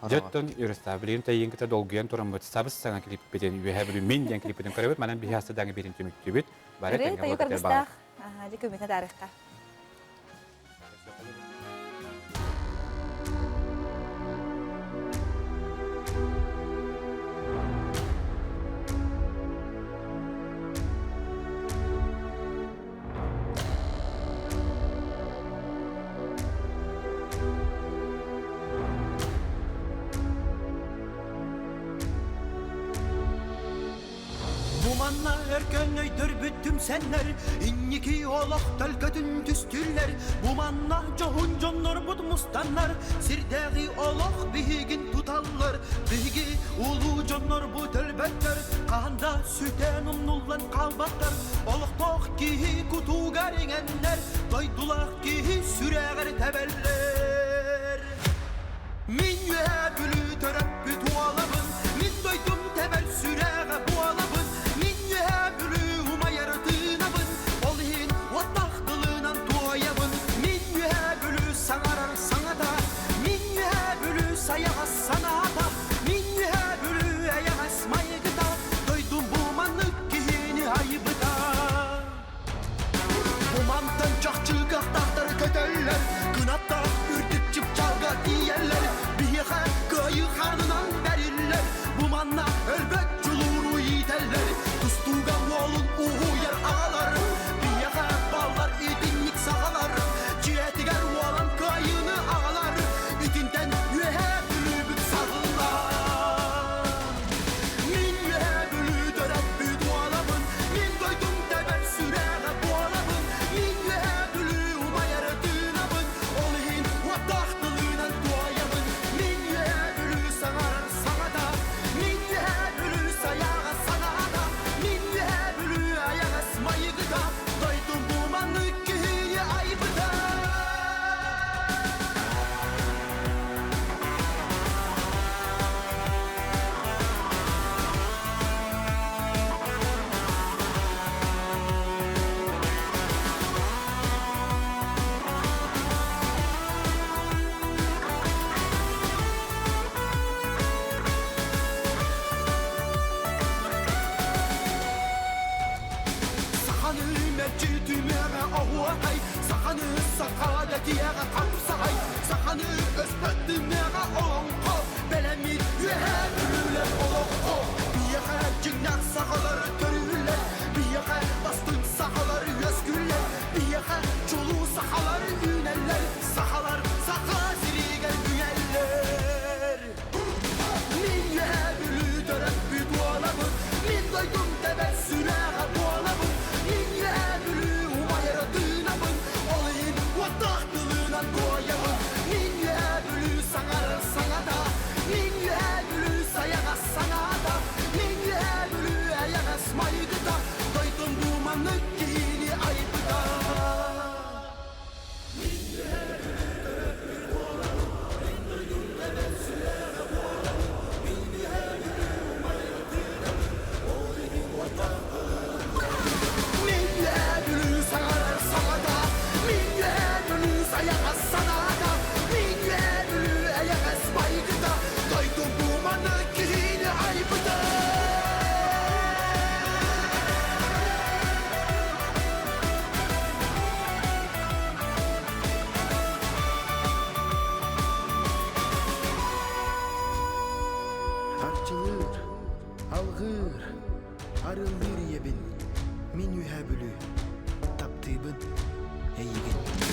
Дьоттон Юростав билигин тайыын кыта долгуйан тураммыт сабыс саҥа клиппитин үөһэ бүлүү мин диэн клиппитин көрөбүт манан биһи астыдаҥы биирин түмүктүүбүт бары тэҥҥэ буолбут баар. Дьэ көмүнэ таарыхха. Бу манна өркөн өйдөрбүт түмсэннэр, инники олох төлкөтүн түстүүллэр. Бу манна дьоһун дьоннорбут мустаннар, сирдээҕи олох биһигин туталлар. Биһиги улуу дьоннорбут өлбөттөр, хаһан да сүтэн умнуллан хаалбаттар. Олохтоох киһи кутугар иҥэннэр, дойдулаах киһи сүрэҕэр тэбэллэр. Мин үөһээ Бүлүү төрөппүт уолабын, мин дойдум тэбэр сүрэҕэ буолабын, мин үөһээ Бүлүү умайар тыынабын, ол иһин уоттаах тылынан туойабын. Мин үөһээ Бүлүү саҥарар саҥата, мин үөһээ Бүлүү сайаҕас санаата, мин үөһээ Бүлүү эйэҕэс майгыта, дойдум бу маннык киһини айбыта. Бу мантан чахчы кыахтаахтары көтөллөр, кынаттаах үрдүк чыпчаалга тиийэллэр, биһиэхэ кыайыы хаанынан бэриллэр, бу манна өлбөт дьулууру иитэллэр, тустууга уолун уһуйар аҕалар, биһиэхэ баллар итинник сахалар, дьиэтигэр уолан кыайыыны аҕалар, итинтэн үөһээ Бүлүүбүт саҕыллар. Мин үөһээ Бүлүү төрөппүт уолабын, мин дойдум тэбэр сүрэҕэ буолабын, мин үөһээ Бүлүү умайар тыынабын, ол иһин уоттаах тылынан туойабын. Мин үөһээ Бүлүү саҥарар саҥата, мин үөһээ Бүлүү сайаҕас санаата, мин үөһээ Бүлүү айаҕас майгыта, дойдум бу маннык киһини айбыта. Саханы мэлдьи түмүөҕэ оһуохай, саханы сахаада тиэҕэ хамсаҕай, саханы өспөт түмүөҕэ олоҥхо, бэлэммит үөһээ Бүлүүлэр олоҥхо. Биһиэхэ дьиҥнээх сахалар төрүүллэр, биһиэхэ бастыҥ сахалар үөскүүллэр, биһиэхэ чулуу сахалар үүнэллэр, сахалар саха сиригэр үйэллэр. Мин үөһээ Бүлүү төрөппүт уолабын, мин дойдум тэбэр сүрэҕэ буолабын, мин үөһээ Бүлүү умайар тыынабын, ол иһин уоттаах тылынан туойабын. Мин үөһээ Бүлүү саҥарар саҥата, мин үөһээ Бүлүү сайаҕас санаата, мин үөһээ Бүлүү эйэҕэс майгыта, дойдум бу маннык киһини айбыта. Арчылыыр, алҕыыр, арыллыыр ийэбин, мин үөһээ Бүлүү, таптыыбын эйигин.